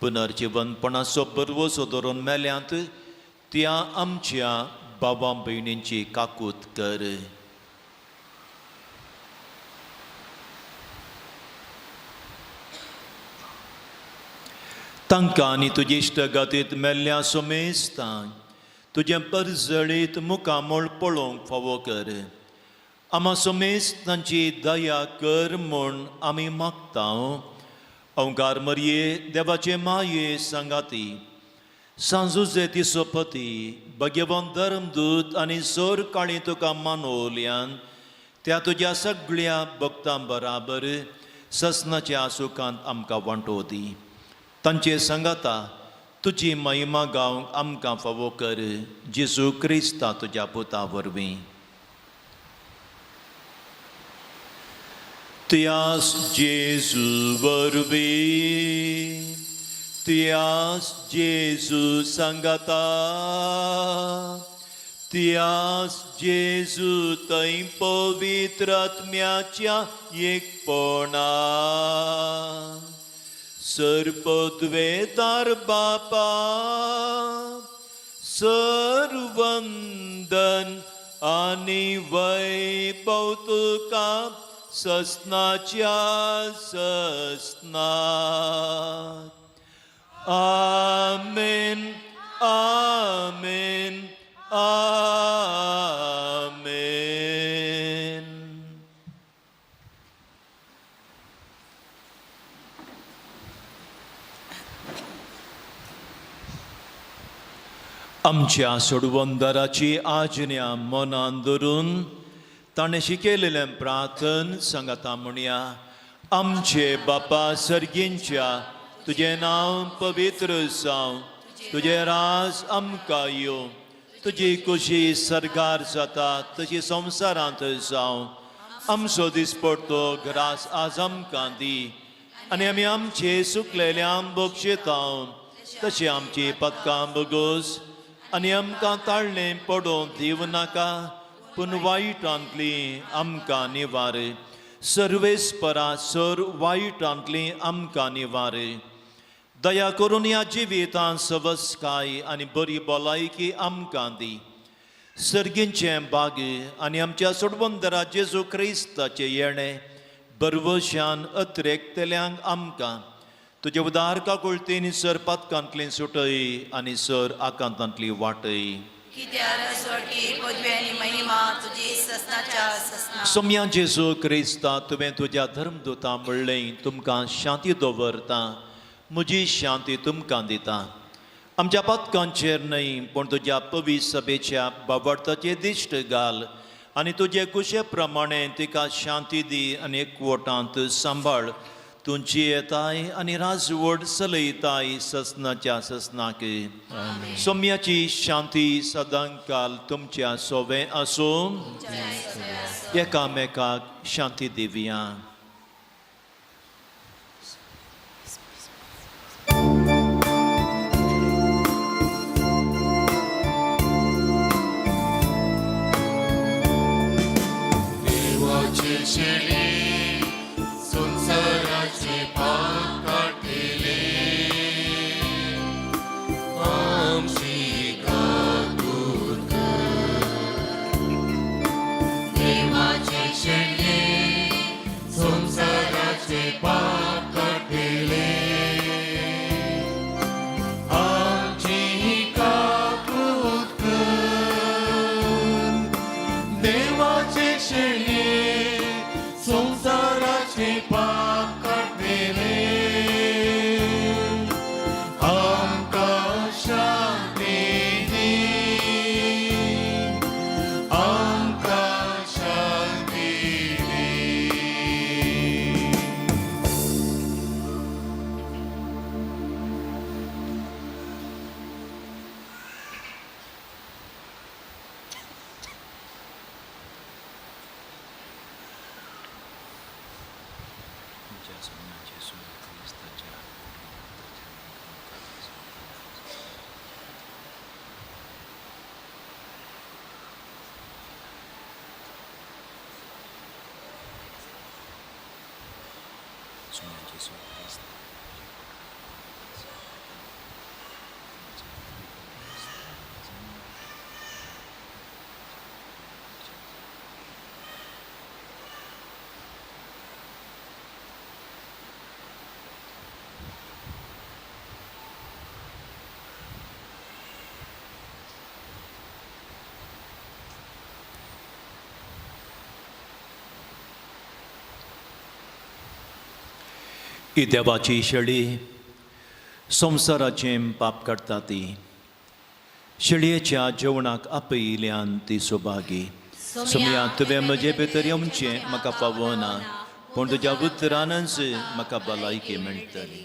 पुनर्जिवनपणाचो बरवसो धरून मेल्यांत त्या आमच्या बाबा भयणींची काकूत कर. तांकां आनी तुजी इश्टगातीत मेल्ल्या सोमेस्तांक तुजें परजळीत मुखामळ पळोवंक फावो कर. आमा सोमेस्तांची दया कर म्हूण आमी मागता. अंकार मरये देवाचे माये सांगाती सांजुजे ती सोपती भगवंत धर्मदूत आनी सोर काळी तुका मानवल्यान त्या तुज्या सगळ्या भक्तां बराबर ससनाच्या सुखांत आमकां वांटो दी. तांचे सांगाता तुजी महिमा गावंक आमकां फावो कर जेजू क्रिस्ता तुज्या पुता वरवीं. त्यास जेजू वरवीं, त्यास जेजू सांगाता, त्यास जेजू थंय पवित्र आत्म्याच्या एकपणा सर्पद्वेतार बापा सर्वंदन आनी वैभव तुका ससनाच्या ससनात. आमेन आमेन आमेन. आमच्या सोडवंदराची आज्ञा मनान धरून ताणें शिकयलेलें प्रार्थन सांगाता म्हणया. आमचे बापा सर्गींच्या, तुजें नांव पवित्र जावं, तुजें राज आमकां येवं, तुजी खुशी सर्गार जाता तशी संवसारांत जावं. आमचो दिसपडतो ग्रास आज आमकां दी आनी आमी आमचे सुकलेल्यांक बक्षिता तशी आमची पदकां बगोस आनी आमकां ताळणें पडोवंक दिवं नाका पूण वायटांतली आमकां निवार. सर्वेस्परा सर वायटांतली आमकां निवार. दया करून ह्या जिवितांत सवसकाय आनी बरी भलायकी आमकां दी. सर्गींचें बाग आनी आमच्या सोडवंदरा जेजू क्रिस्ताचें येणें बरवशान अत्रेकतल्यांक आमकां तुजे उदार काकुळतीन सर पातकांतली सुटय आनी सर आकांतांतली वाटय. सोम्या जेजू क्रिस्ता, तुवें तुज्या धर्मदूता म्हणलें तुमकां शांती दवरता, म्हजी शांती तुमकां दिता. आमच्या पातकांचेर न्हय पूण तुज्या पवी सभेच्या बाबडताचे दिश्ट घाल आनी तुजे कुशे प्रमाणे तिका शांती दी आनी एकवटांत सांबाळ. तूं जियेताय आनी राजवट चलयताय ससनाच्या ससनाक. सोम्याची शांती सदांकाल तुमच्या सोवें आसूं. एकामेकाक शांती दिवया. देवाचे शेळये संवसाराचे पाप काडटले आमची काकूत कर. देवाचे शेळये संवसाराचे पाप काडटले आमची काकूत कर. देवाचे शेळये संवसाराचे पाप काडटले आमकां शांती दी, आमकां शांती दी. ही देवाची शेळी संवसाराचें पाप काडटा ती शेळयेच्या जेवणाक आपयिल्ल्यान ती सौभागी. सोमया, तुवें म्हजे भितर येवचें म्हाका पावना, पूण तुज्या उतरानच म्हाका भलायकी मेळटली.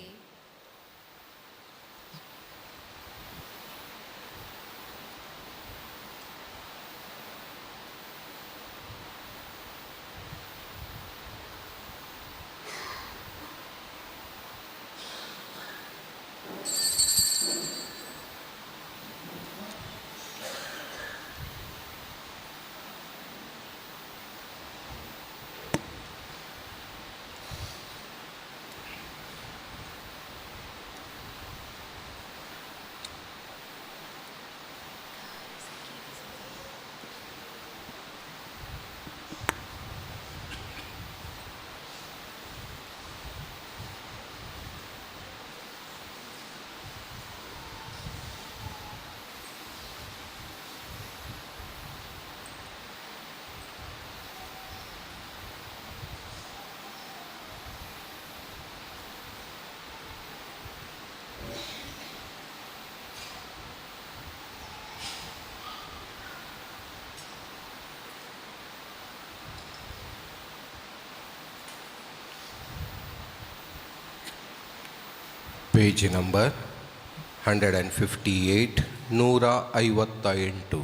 Page number 158, 158.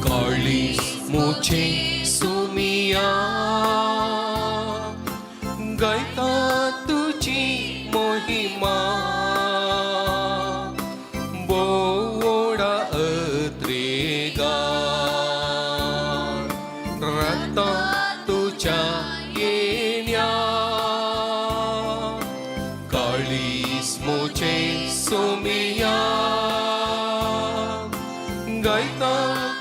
काळीज मुझे सुमिया गायता तुझी मोहिमा बोवडा अत्रेगा रता तुझ्या येण्या. काळीज मुझे सुमिया गायता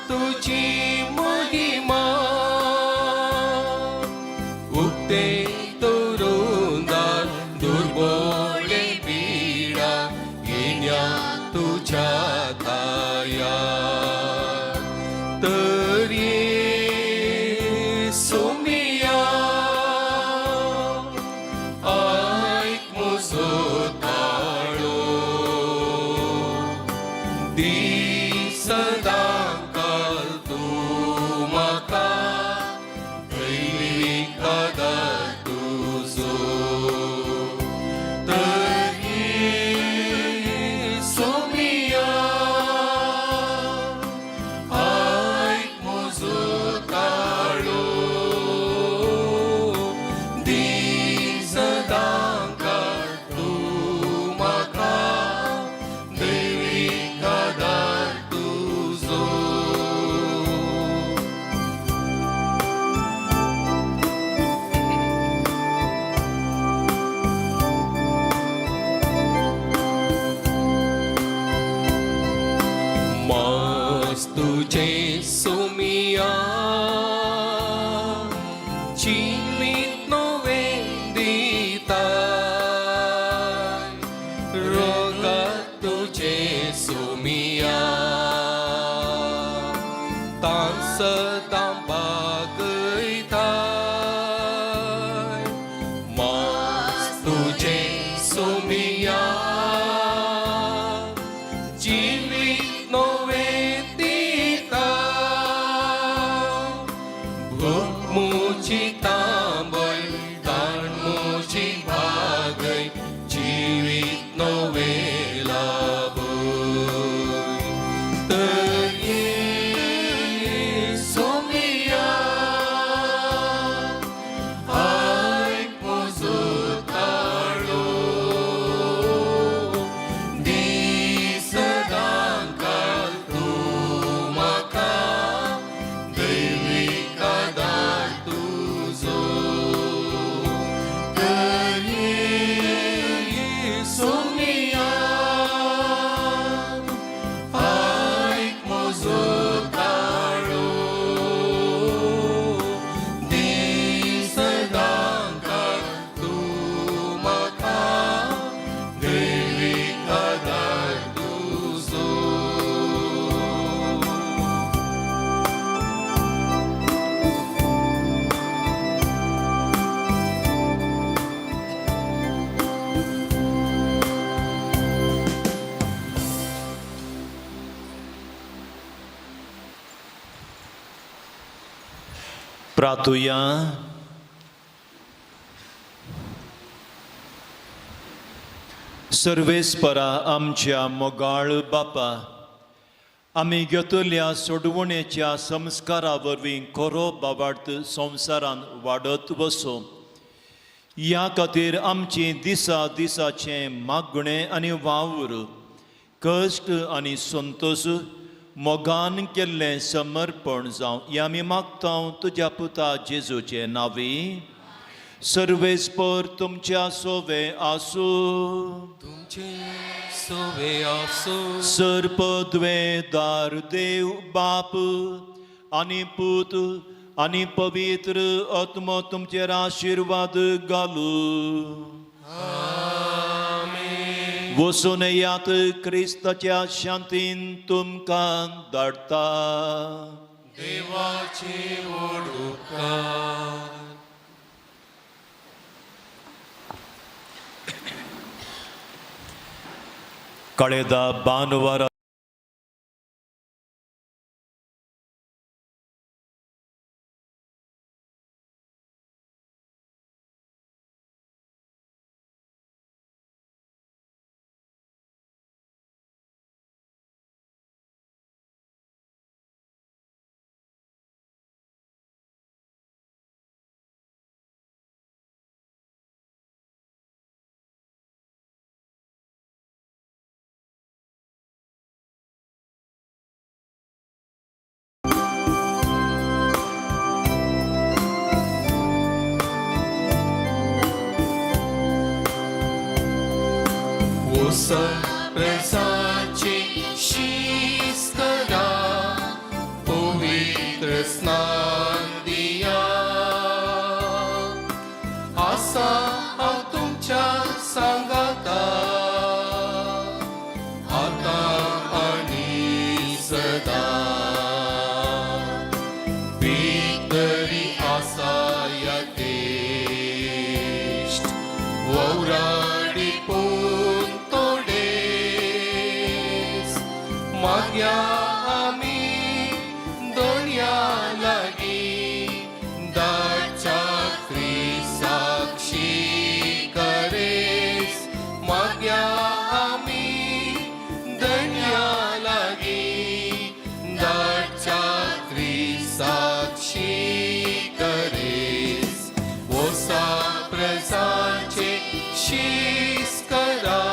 तुझी महिमा उक्ते तरुंदार दुर्बोळे पीडा येण्या तुझ्या ताया तर ये सुमिया ऐक मुजो ताळो दी सदांकाल तूं म्हाका दैवी आदार तुजो. प्रार्थुया. सर्वेस्परा आमच्या मोगाळ बापा, आमी घेतल्या सोडवणेच्या संस्कारा वरवीं खरो बाबार्थ संवसारान वाडत वचूं. ह्या खातीर आमची दिसा दिसाचें मागणें आनी वावर, कश्ट आनी संतोश मोगान केल्लें समर्पण जावं, हें आमी मागता तुज्या पुता जेजूचे नांवी. सर्वेस्पर तुमच्या सोवे आसूं. तुमचे सोवे आसूं. सर्पद्वेदार देव बाप आनी पूत आनी पवित्र आत्मो तुमचेर आशिर्वाद घालू. वचून येयात, क्रिस्ताच्या शांतीन तुमकां धाडटा. देवाचे व्हड उपकार. ಕಳೆದ ಭಾನುವಾರ प्रजाचे शीस करा, पवित्र स्नान दिया. आसा हांव तुमच्या सांगाता, आतां आनी सदां. भितरी आसा ह्या देश ववराडी पूण थोडेच मागया आमी दोनया लागीं धाडच्या क्रिसाक्षी करेस. मागया आमी दण्या लागीं धाडच्या क्रिसाक्षी करेस. वोसा प्रजाचे शीस करा,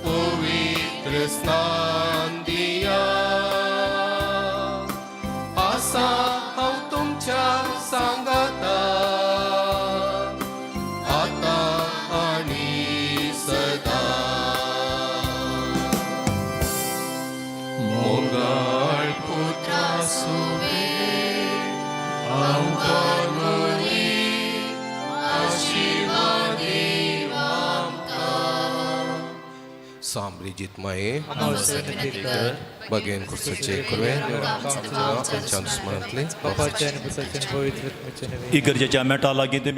पवित्र स्नान दिया. आसा हांव तुमच्या सांगाता, आतां आनी सदां. मोगाळ पुत्रा सुवे आमकां मरी आशिर्वाद आमकां. साम्रिजित माये आमचे विनंती कर. बगेन कुर्साचे कुरवे आमच्या दुस्मनांतले बापाचे आनी पुताचे आनी पवित्र आत्म्याचे नांवे. इगर्जेच्या मेटा लागीं तुमी